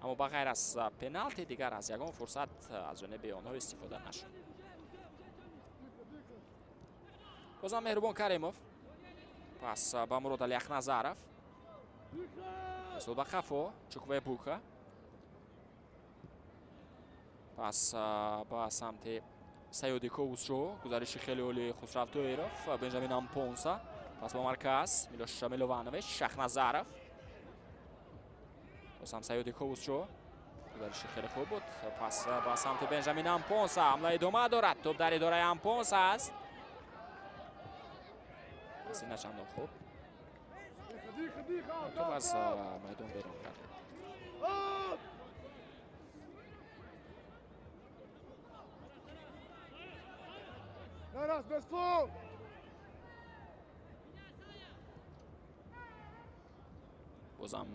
Аммо ба ғайр аз пеналти дигар аз ягон фурсат аз ҷониби онҳо истифода нашуд. Бозам Меҳрубон Каримов. Пас ба Муродали Ахназаров. Ба қафо Чукве Бука. Пас ба самти Саёди Ковусшо, гузариши хеле олии Хусрав Тоиров, Бенҷамин Ампонса. Пас ба марказ Милош Милованович, Шахназаров. Бозам Саёди Ковусшо. Гузариши хеле хуб буд. Пас ба самти Бенҷамин Ампонса. Ҳамла идома дорад. Тӯб дар идораи Ампонса аст. Паси на чандон хуб. Тӯб аз майдон берун кард. Бозам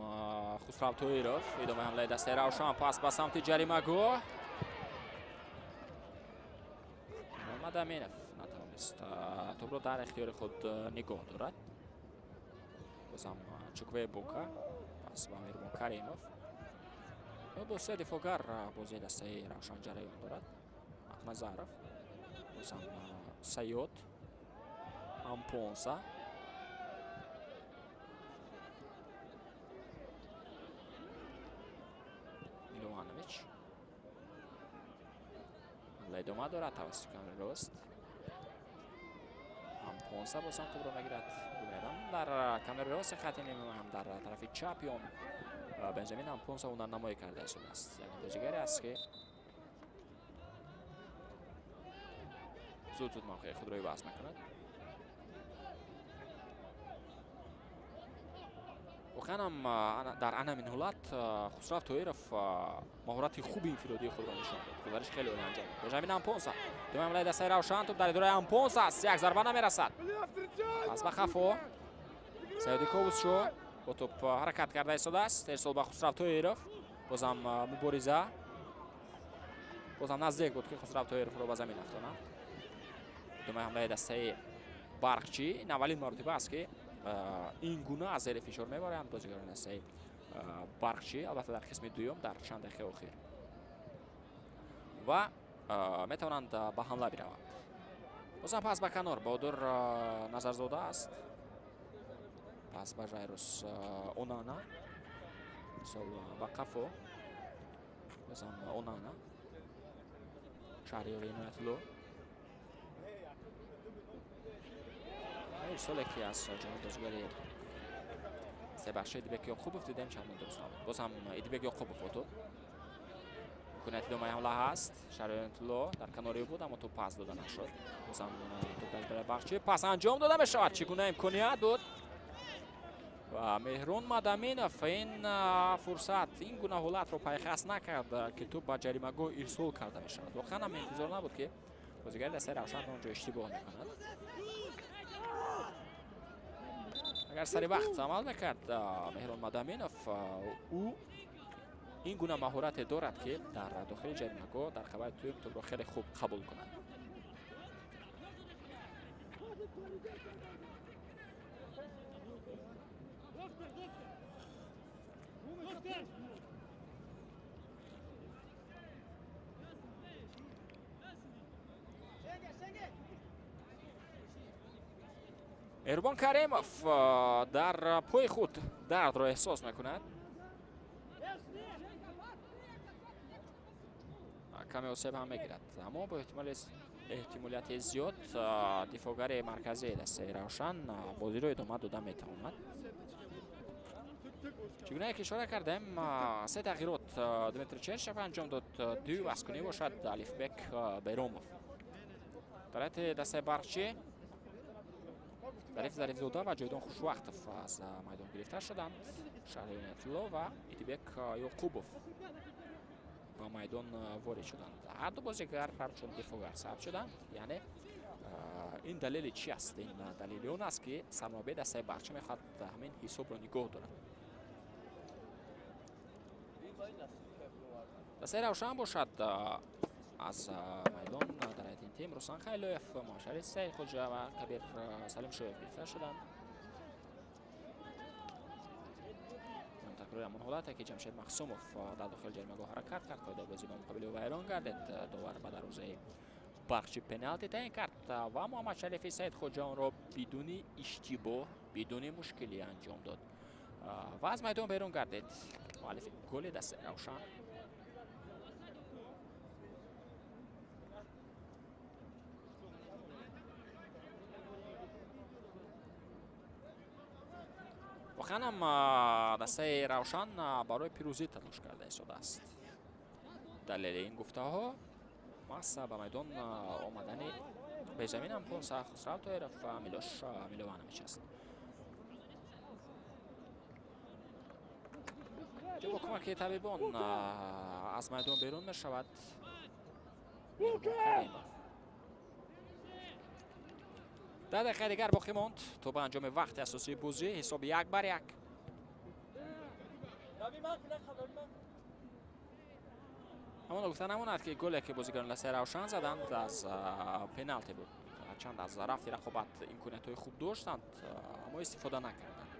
Хусрав Тоиров. Идомаи ҳамлаи дастаи Равшан. Пас ба самти ҷаримагоҳ. Муҳаммад Аминов натавонист тӯбро дар ихтиёри худ нигоҳ дорад. Бозам Чукве Бука. Пас ба Меҳрубон Каримов. Бо се дифоъгар бозии дастаи Равшан ҷараён дорад. Ахназаров. Бозам Саёд. Ампонса. Милованович. Ҳамла идома дорад тавассути камери рост. Ампонса бозам тӯбро мегирад. Бубинед, дар камери рости хати нима, ҳам дар тарафи чапи он Бенҷамин Ампонса ҳунарнамоӣ карда истодааст. Яъне бозигаре аст ки зуд-зуд мавқеи худро иваз мекунад. Воқеан ҳам дар анамин ҳолат Хусрав Тоиров маҳорати хуби инфиродии худро нишон дод. Гузариш хеле олӣ анҷом дод. Бенҷамин Ампонса. Дуюми ҳамлаи дастаи Равшан. Тӯб дар идораи Ампонса аст. Як зарба намерасад. Пас ба қафо. Саёди Ковусшо бо тӯб ҳаракат карда истодааст. Ирсол ба Хусрав Тоиров. Бозам мубориза. Бозам наздик буд ки Хусрав Тоировро ба замин афтонад. Дуюми ҳамлаи дастаи Барқчӣ. Ин аввалин маротиба аст ки ин гуна аз зери фишор мебаранд бозигарони дастаи Барқчӣ, албатта дар қисми дуюм дар чанд дақиқаи охир. Ва метавонанд ба ҳамла бираванд. Бозам пас ба канор Баҳодур Назарзода аст. Пас ба Жайрус Онана. Мисол ба қафо. Бозам Онана. Шаҳриёри Иноятулло. Ирсоле ки аз ҷониби бозигари себахши Идибек Ёқубов дидем, чандон дуруст набуд. Боз ҳам Идибек Ёқубов бо тӯб. Имконияти идомаи ҳамла ҳаст. Шаҳриёр Иноятулло дар канори ӯ буд, аммо тӯб пас дода нашуд. Боз ҳам тӯб дар идораи Барқчӣ. Пас анҷом дода мешавад. Чӣ гуна имконият буд? Ва Меҳрун Мадаминов ин фурсат, ин гуна ҳолатро пайхас накард, ки тӯб ба ҷаримагоҳ ирсол карда мешавад. Воқеан ҳам интизор набуд, ки бозигари дастаи Равшан онҷо иштибоҳ мекунад. Агар сари вақт амал мекард Меҳрон Мадаминов, ӯ ин гуна маҳорате дорад, ки дар дохили ҷаримагоҳ дар қабали тӯб тӯбро хеле хуб қабул кунад. Меҳрубон Каримов дар пои худ дардро эҳсос мекунад. Каме осеб ҳам мегирад, аммо бо эҳтимолияти зиёд дифоъгари марказии дастаи Равшан бозиро идома дода метавонад. Чӣ гуна ки ишора кардем, се тағйирот Дмитрий Чершев анҷом дод, ду ивазкунӣ бошад Алифбек Беромов. Дар ҳайати дастаи Барқчӣ Зариф Зарифзода ва Ҷовидон Хушвақтов аз майдон гирифта шуданд. Шаҳри Иноятулло ва Идибек Ёқубов ба майдон ворид шуданд. Ҳар ду бозигар ҳамчун дифоъгар сабт шуданд. Яъне ин далели чи аст? Ин далели он аст, ки сармураббии дастаи Барқчӣ мехоҳад ҳамин ҳисобро нигоҳ дорад. Дастаи Равшан бошад, аз майдон дар ҳайати ин тим Руслан Хайлоев, Муҳаммадшариф Саидхоҷа ва Кабир Салимшоев гирифта шуданд. Такрори ҳамон ҳолате ки Ҷамшед Махсумов дар дохили ҷаримагоҳ ҳаракат кард, қоидаи бозӣ ба муқобили ӯ вайрон гардид. Довар ба дарвозаи Барқчӣ пеналти таъин кард ва Муҳаммадшарифи Саидхоҷа онро бидуни иштибоҳ, бидуни мушкилӣ анҷом дод ва аз майдон берун гардид муаллифи голи дастаи Равшан. Воқеан ҳам дастаи Равшан барои пирӯзӣ талош карда истодааст. Далели ин гуфтаҳо маҳз ба майдон омадани Бенҷамин Ампонса, Хусрав Тоиров ва Милош Милованович аст. Ҷо бо кӯмаки табибон аз майдон берун мешавад Каримов. 10 дақиқаи дигар боқӣ монд то ба анҷоми вақти асосии бозӣ. Ҳисоби 1-1. Ҳамоно гуфта намонад, ки голе ки бозигарони дастаи Равшан заданд аз пеналти буд. Ҳарчанд аз рафти рақобат имкониятҳои хуб доштанд, аммо истифода накарданд.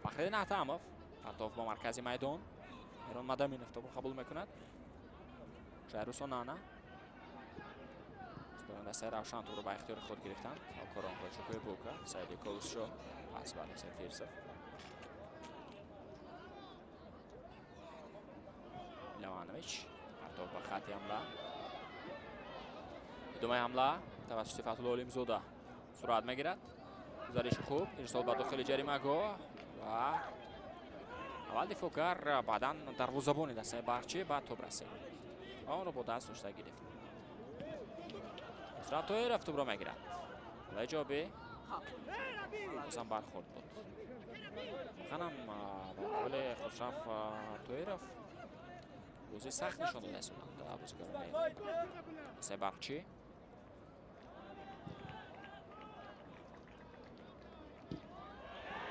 Фахриддин Аҳтамов партов ба маркази майдон. Меҳрон Мадаминов топро қабул мекунад. Шаҳрус Онана. Дастаи Равшан топро ба ихтиёри худ гирифтанд. Окоронко Чукуебука, Саиди Ковусшо, пас ба Алексей Фирсов. Милованович партов ба хати ҳамла. Идомаи ҳамла тавассути Фатҳулло Олимзода сурат мегирад. Гузариши хуб, ирсол ба дохили ҷаримагоҳ ва аввал дифоъгар, баъдан дарвозабони дастаи Барқчӣ ба тоб расид ва онро бо даст дошта гирифт. Хусрав Тоиров тӯбро мегирад. Ҳамлаи ҷавобӣ бозам бархӯрд буд. Воқеан ҳам ба муқобили Хусрав Тоиров бозии сахт нишон дода истоданд бозигарони дастаи Барқчӣ.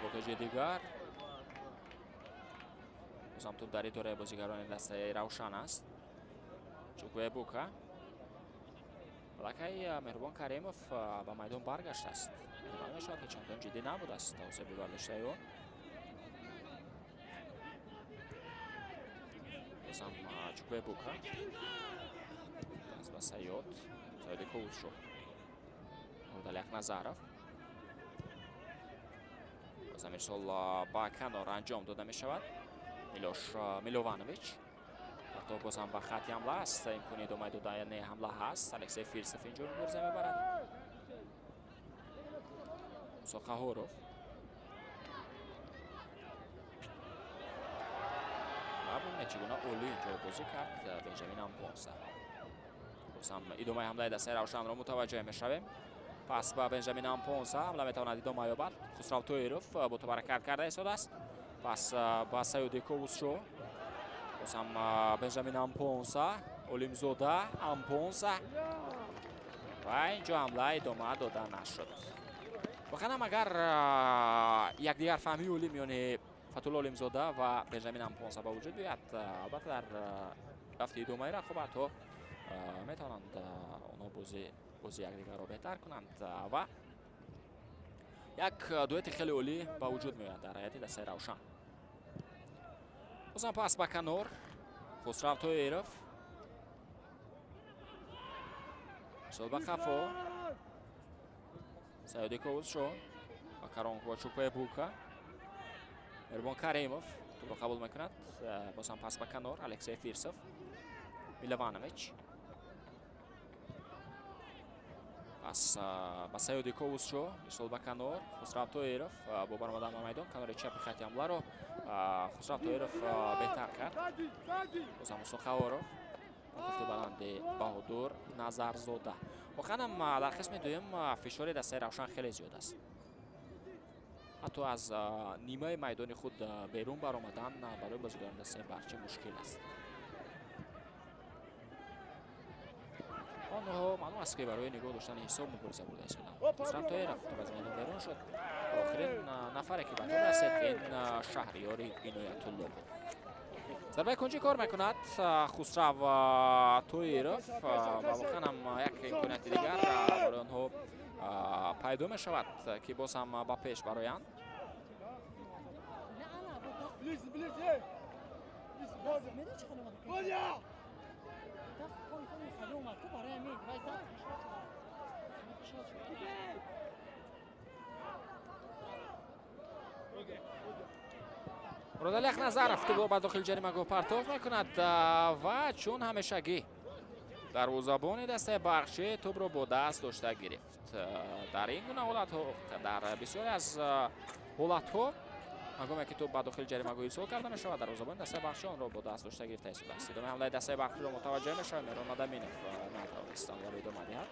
Блокажи дигар. Бозам тӯб дар идораи бозигарони дастаи Равшан аст. Чукуебука. Аллакай Меҳрубон Каримов ба майдон баргаштааст. Эҳтимол мешавад, ки чандон ҷиддӣ набудааст осеби бардоштаи ӯ. Бозам Чукуебука. Пас ба Сайёд. Сайёди Ковусшо. Мурдали Ақназаров. Бозам ирсол ба канор анҷом дода мешавад. Милош Милованович. Партов бозам ба хати ҳамла аст. Имкони идомаи додани ҳамла ҳаст. Алексей Фирсов инҷо мубориза мебарад. Мусо Қаҳоров. Ва бубинед, чӣ гуна олӣ инҷо бозӣ кард Бенҷамин Ампонса. Бозам идомаи ҳамлаи дастаи Равшанро мутаваҷҷеҳ мешавем. Пас ба Бенҷамин Ампонса ҳамла метавонад идома ёбад. Хусрав Тоиров бо тоб ҳаракат карда истодааст. Пас ба Саёди Ковусшо. Бозам Бенҷамин Ампонса, Олимзода, Ампонса. Ва инҷо ҳамла идома дода нашуд. Воқеан ҳам агар якдигарфаҳмии олӣ миёни Фатҳулло Олимзода ва Бенҷамин Ампонса ба вуҷуд биёяд, албатта дар рафти идомаи рақобатҳо метавонанд онҳо бозии якдигарро беҳтар кунанд ва як дуэти хеле олӣ ба вуҷуд меояд дар ҳайати дастаи Равшан. Бозам пас ба канор. Хусрав Тоиров. Ирсол ба қафо. Саёди Ковусшо. Ба Каронко Чукуебука. Меҳрубон Каримов тӯбро қабул мекунад. Бозам пас ба канор. Алексей Фирсов. Милованович. Пас ба Саёди Ковусшо ирсол ба канор. Хусрав Тоиров бо баромадан ба майдон канори чапи хати ҳамларо Хусрав Тоиров беҳтар кард. Боз Мусо Хаворов партофти баланди Баҳодур Назарзода. Воқеан ҳам дар қисми дуюм фишори дастаи Равшан хеле зиёд аст. Ҳатто аз нимаи майдони худ берун баромадан барои бозигарони дастаи Барқчӣ мушкил аст. Онҳо маълум аст, ки барои нигоҳ доштани ҳисоб мубориза бурда истоданд. Хусрав Тоиров аз майдон берун шуд. Охирин нафаре, ки ба тӯб расид, ин Шаҳриёри Иноятулло буд. Зарбаи кунҷӣ кор мекунад Хусрав Тоиров ва воқеан ҳам як имконияти дигар барои онҳо пайдо мешавад, ки боз ҳам ба пеш бароянд. Муродалӣ Ақназаров тӯбро ба дохили ҷаримагоҳ партоф мекунад ва чун ҳамешагӣ дарвозабони дастаи Барқчӣ тӯбро бо даст дошта гирифт. Дар ин гуна ҳолатҳо, дар бисёре аз ҳолатҳо, ҳангоме ки тӯб ба дохили ҷаримагоҳ ирсол карда мешавад, дарвозабони дастаи Барқчӣ онро бо даст дошта гирифта истодааст. Идомаи ҳамлаи дастаи Барқчиро мутаваҷҷеҳ мешавад. Меҳрон Мадаминов натавонист ҳамларо идома диҳад.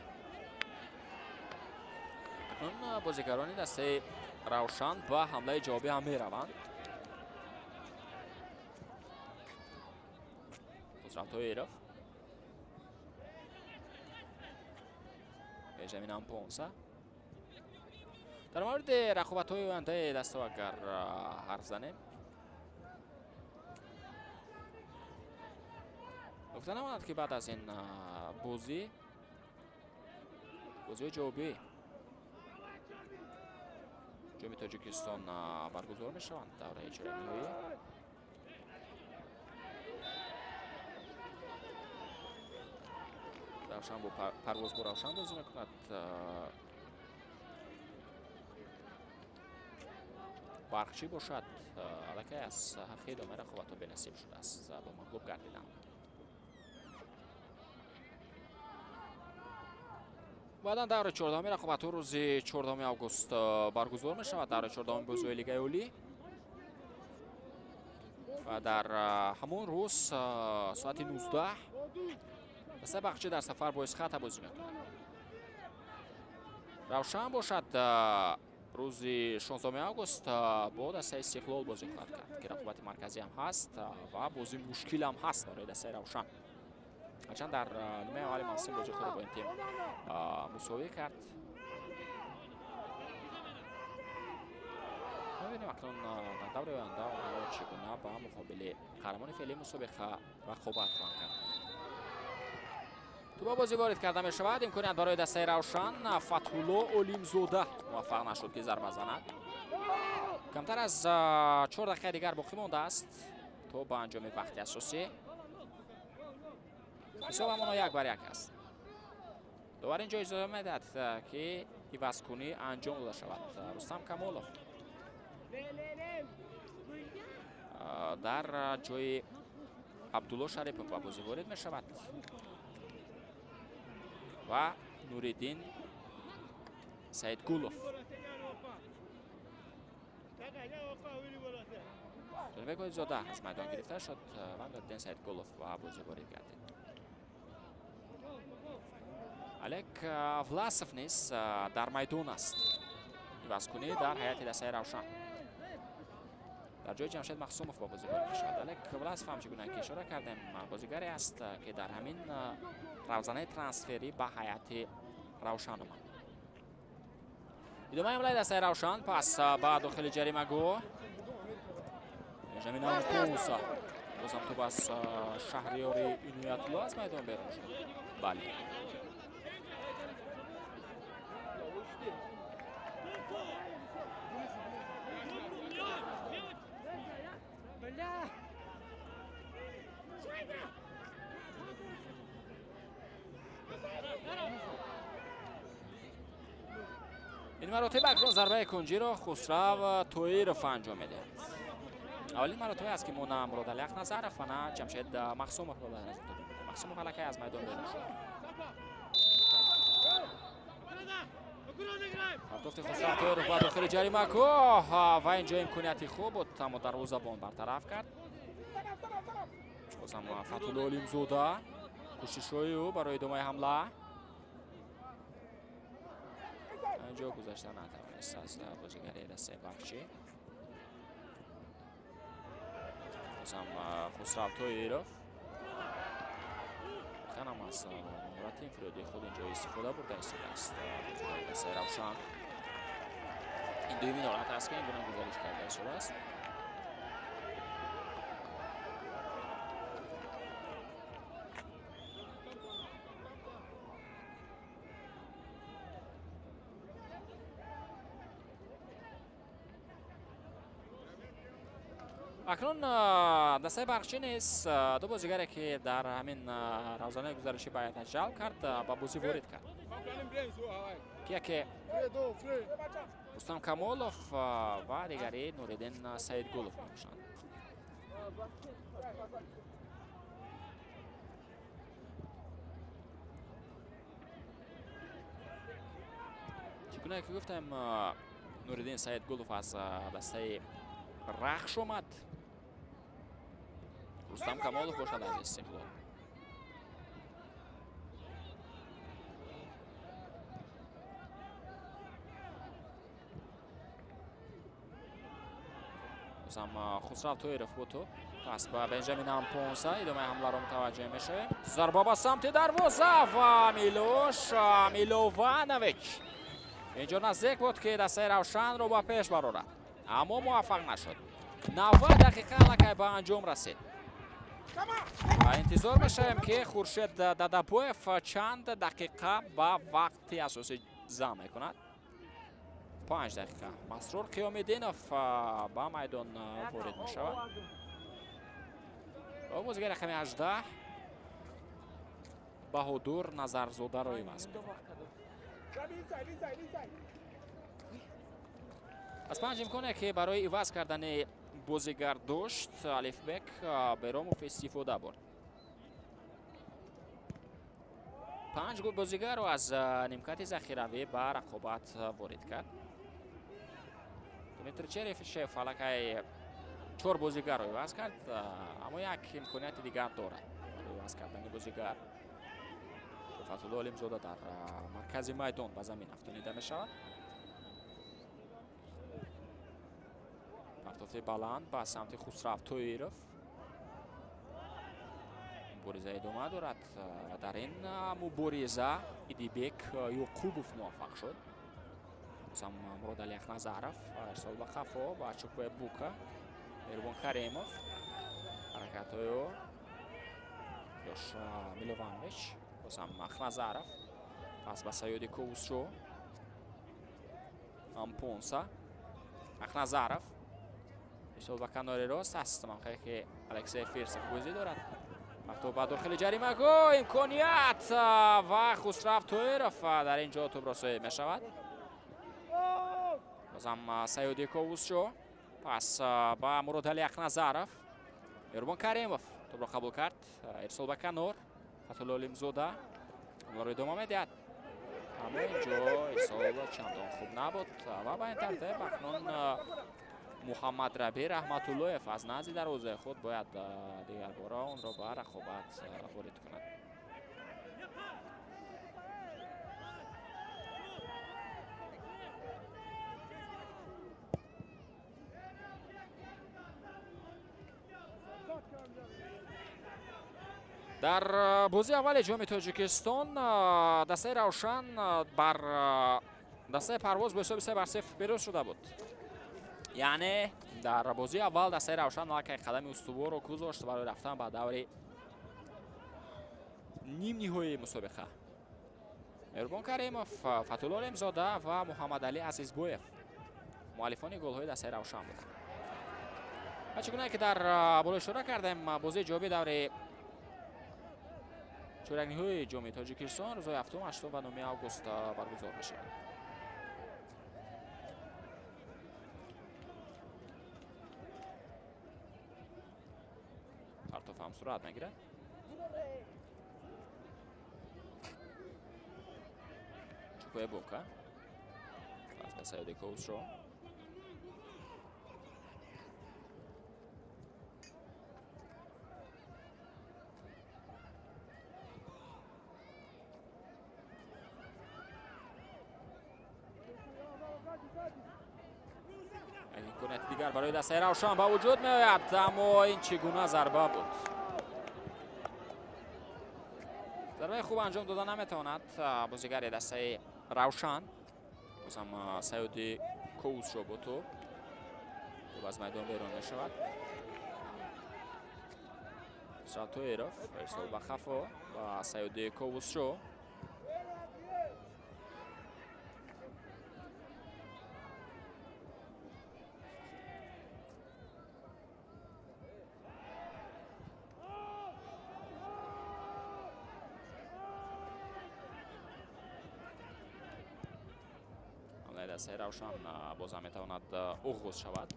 Акнун бозигарони дастаи Равшан ба ҳамлаи ҷавобӣ ҳам мераванд. Хусрав Тоиров, Бенҷамин Ампонса. Дар мавриди рақобатҳои ояндаи дастаҳо агар ҳарф занем, гуфта намонад, ки баъд аз ин бозӣ, бозиҳои ҷавобӣ ҷоми Тоҷикистон баргузор мешаванд, давраи чорякниҳоӣ. Равшан бо Парвоз бо Равшан бозӣ мекунад. Барқчӣ бошад, аллакай аз ҳаққи идомаи рақобатҳо бенасиб шудааст бо мағлуб гардидан. Баъдан давраи чордаҳуми рақобатҳо рӯзи 14 август баргузор мешавад. Давраи чордаҳуми бозиҳои Лигаи Олӣ ва дар ҳамон рӯз соати 19 дастаи Барқчӣ дар сафар бо Исхата бозӣ мекунад. Равшан бошад, рӯзи 16 август бо дастаи Истиқлол бозӣ хоҳад кард, ки рақобати марказӣ ҳам ҳаст ва бозии мушкил ҳам ҳаст барои дастаи Равшан. Ҳарчанд дар нимаи аввали мавсим бозии худро бо ин тим мусовӣ кард. Мебинем акнун дар давраи оянда онҳо чӣ гуна ба муқобили қаҳрамони феълии мусобиқа рақобат хоҳанд кард. Тӯба бозӣ ворид карда мешавад. Имконият барои дастаи Равшан. Фатҳулло Олимзода муваффақ нашуд, ки зарба занад. Камтар аз 4 дақиқаи дигар боқӣ мондааст то ба анҷоми вақти асосӣ. Ҳисоб ҳамоно 1-1 аст. Довар ин ҷо иҷоза медиҳад, ки ивазкунӣ анҷом дода шавад. Рустам Камолов дар ҷои Абдулло Шарипов ба бозӣ ворид мешавад ва Нуриддин Саидгулов. Ҷонибек Ҳоҷизода аз майдон гирифта шуд ва Нуриддин Саидгулов ба бозӣ ворид гардид. Олег Власов низ дар майдон аст. Ивазкунӣ дар ҳайати дастаи Равшан. Дар ҷои Ҷамшед Махсумов ба бозӣ ворид мешавад. Олег Власов ҳам чӣ гуна ки ишора кардем, бозигаре аст, ки дар ҳамин равзанаи трансферӣ ба ҳайати Равшан омад. Идомаи ҳамлаи дастаи Равшан, пас ба дохили ҷаримагоҳ. Бенҷамин Ампонса. Бозам тӯб аз Шаҳриёри Иноятулло аз майдон берун шуд. Бале. Ин маротиба акнун зарбаи кунҷиро Хусрав Тоиров анҷом медиҳад. Аввалин маротибае аст, ки мо на Муродалӣ Ақназаров ва на Ҷамшед Махсумовро дар назар дорем. Махсумов аллакай аз майдон берун шуд. Партофти Хусрав Тоиров ба дохили ҷаримагоҳ ва инҷо имконияти хуб буд, аммо дарвозабон бартараф кард. Бозам Фатулло Олимзода, кӯшишҳои ӯ барои идомаи ҳамла. Инҷо гузашта натавонист аз бозигари дастаи Барқчӣ. Бозам Хусрав Тоиров воқеан аз маҳорати инфиродии худ инҷо истифода бурда истодааст бозигари дастаи Равшан. Ин дуюмин ҳолат аст, ки ин гуна гузариш карда истодааст. Акнун дастаи Барқчӣ низ ду бозигаре, ки дар ҳамин равзанаи гузаришӣ ба ҳайаташ ҷалб кард, ба бозӣ ворид кард, ки яке Рустам Камолов ва дигари Нуриддин Саидгулов мебошанд. Чӣ гуна ки гуфтем, Нуриддин Саидгулов аз дастаи Рахш омад, Рустам Камолов бошад аз Истиқлол. Бозам Хусрав Тоиров бо топ, пас ба Бенҷамин Ампонса, идомаи ҳамларо мутаваҷҷеҳ мешавем. Зарба ба самти дарвоза ва Милош Милованович инҷо наздик буд, ки дастаи Равшанро ба пеш барорад, аммо муваффақ нашуд. 90 дақиқа аллакай ба анҷом расид ва интизор мешавем, ки Хуршед Дадабоев чанд дақиқа ба вақти асосӣ зам мекунад. 5 дақиқа. Масрур Қиёмиддинов ба майдон ворид мешавад ва бозигари рақами 18 Баҳодур Назарзодаро иваз мекунад. Аз панҷ имконе, ки барои иваз кардани бозигар дошт, Алифбек Беромов истифода бурд. Панҷ бозигарро аз нимкати захиравӣ ба рақобат ворид кард. Дмитрий Черышев аллакай чор бозигарро иваз кард, аммо як имконияти дигар дорад барои иваз кардани бозигар. Фатулло Олимзода дар маркази майдон ба замин афтонида мешавад. Партофти баланд ба самти Хусрав Тоиров. Мубориза идома дорад ва дар ин мубориза Идибек Ёқубов муваффақ шуд. Бозам Муродали Ахназаров ирсол ба қафо ба Чукве Бука, Меҳрубон Каримов, ҳаракатҳои ӯ, Ёш Милованович, бозам Ахназаров, пас ба Саёди Ковусшо, Ампонса, Ахназаров ирсол ба канори рост аст, мавқее ки Алексей Фирсов бозӣ дорад. Партов ба дохили ҷаримагоҳ, имконият ва Хусрав Тоиров дар ин ҷо тӯбро соҳиб мешавад. Бозам Саёди Ковусшо, пас ба Муродали Ахназаров, Меҳрубон Каримов тӯбро қабул кард, ирсол ба канор, Фатулло Олимзода ҳамларо идома медиҳад, аммо инҷо ирсол чандон хуб набуд ва ба ин тартиб акнун Муҳаммад Раби Раҳматуллоев аз назди дарвозаи худ бояд дигарбора онро ба рақобат ворид кунад. Дар бозии аввали Ҷоми Тоҷикистон дастаи Равшан бар дастаи Парвоз бо ҳисоби 3-0 пирӯз шуда буд. Яъне дар бозии аввал дастаи Равшан аллакай қадами устуворро гузошт барои рафтан ба даври нимниҳоии мусобиқа. Меҳрубон Каримов, Фатулло Олимзода ва Муҳаммадалӣ Азизбоев муаллифони голҳои дастаи Равшан буданд. Ва чӣ гуна ки дар боло ишора кардем, бозии ҷавобии даври чорякниҳои Ҷоми Тоҷикистон рӯзҳои 7, 8 ва 9 август баргузор мешавад. Партоф ҳам сурат мегирад. Чукуэбука. Пас ба Саёди Ковусшо. Имконияти дигар барои дастаи Равшан ба вуҷуд меояд, аммо ин чӣ гуна зарба буд? Зарбаи хуб анҷом дода наметавонад бозигари дастаи Равшан. Бозам Саёди Ковусшо бо тӯб. Тӯб аз майдон берун мешавад. Хусрав Тоиров ирсол ба хафо ба Саёди Ковусшо. Дастаи Равшан бозам метавонад оғоз шавад.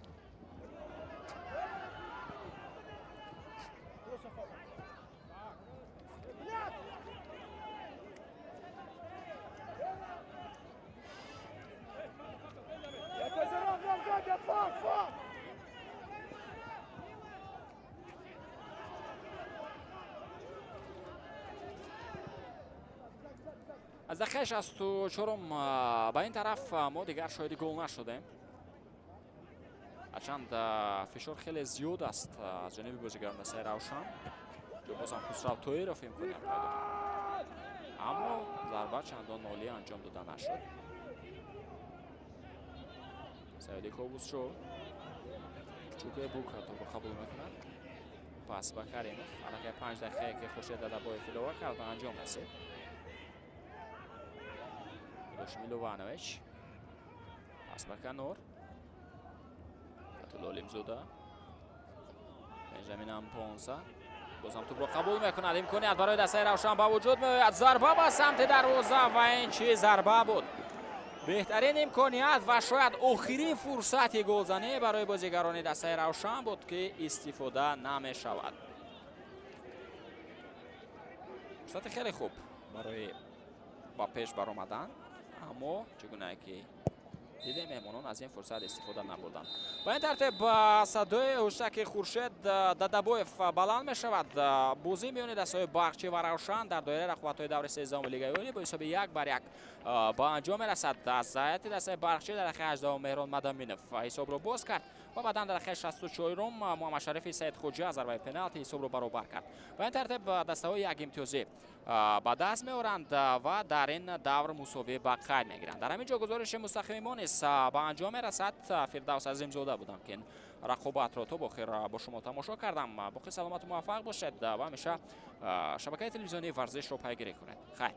Аз дақиқаи 64 ба ин тараф мо дигар шоҳиди гол нашудем. Ҳарчанд фишор хеле зиёд аст аз ҷониби бозигарон дастаи Равшан. Бозам Хусрав Тоиров имконият пайдо кард, аммо зарба чандон олӣ анҷом дода нашуд. Саёди Ковусшо. Чукуэбука тӯбро қабул мекунад. Пас ба Каримов. Аллакай 5 дақиқае ки Хуршед Дадабоев илова кард ба анҷом расид. Милованович. Пас ба канор. Фатулло Олимзода. Бенҷамин Ампонса. Бозам тӯбро қабул мекунад. Имконият барои дастаи Равшан ба вуҷуд меояд. Зарба ба самти дарвоза ва ин чӣ зарба буд! Беҳтарин имконият ва шояд охирин фурсати голзанӣ барои бозигарони дастаи Равшан буд, ки истифода намешавад. Фурсати хеле хуб барои ба пеш баромадан, аммо чӣ гунае ки дидем, меҳмонон аз ин фурсат истифода набурданд. Ба ин тартиб садои ҳуштаки Хуршед Дадабоев баланд мешавад. Бозӣ миёни дастаҳои Барқчӣ ва Равшан дар доираи рақобатҳои даври 13 Лигаи Олӣ бо ҳисоби 1-1 ба анҷом мерасад. Аз ҳайати дастаи Барқчӣ дар дақиқаи 18 Меҳрон Мадаминов ҳисобро боз кард ва баъдан дар дақиқаи 64 Муҳаммадшарифи Саидхоҷа аз зарбаи пеналти ҳисобро баробар кард. Ба ин тартиб дастаҳои як имтиёзӣ ба даст меоранд ва дар ин давр мусовӣ ба қайд мегиранд. Дар ҳамин ҷо гузориши мустақими мо низ ба анҷом мерасад. Фирдавс Азимзода будам, ки ин рақобатро то охир бо шумо тамошо кардам. Боқӣ саломату муваффақ бошед ва ҳамеша шабакаи телевизионии варзишро пайгирӣ кунед. Хайр.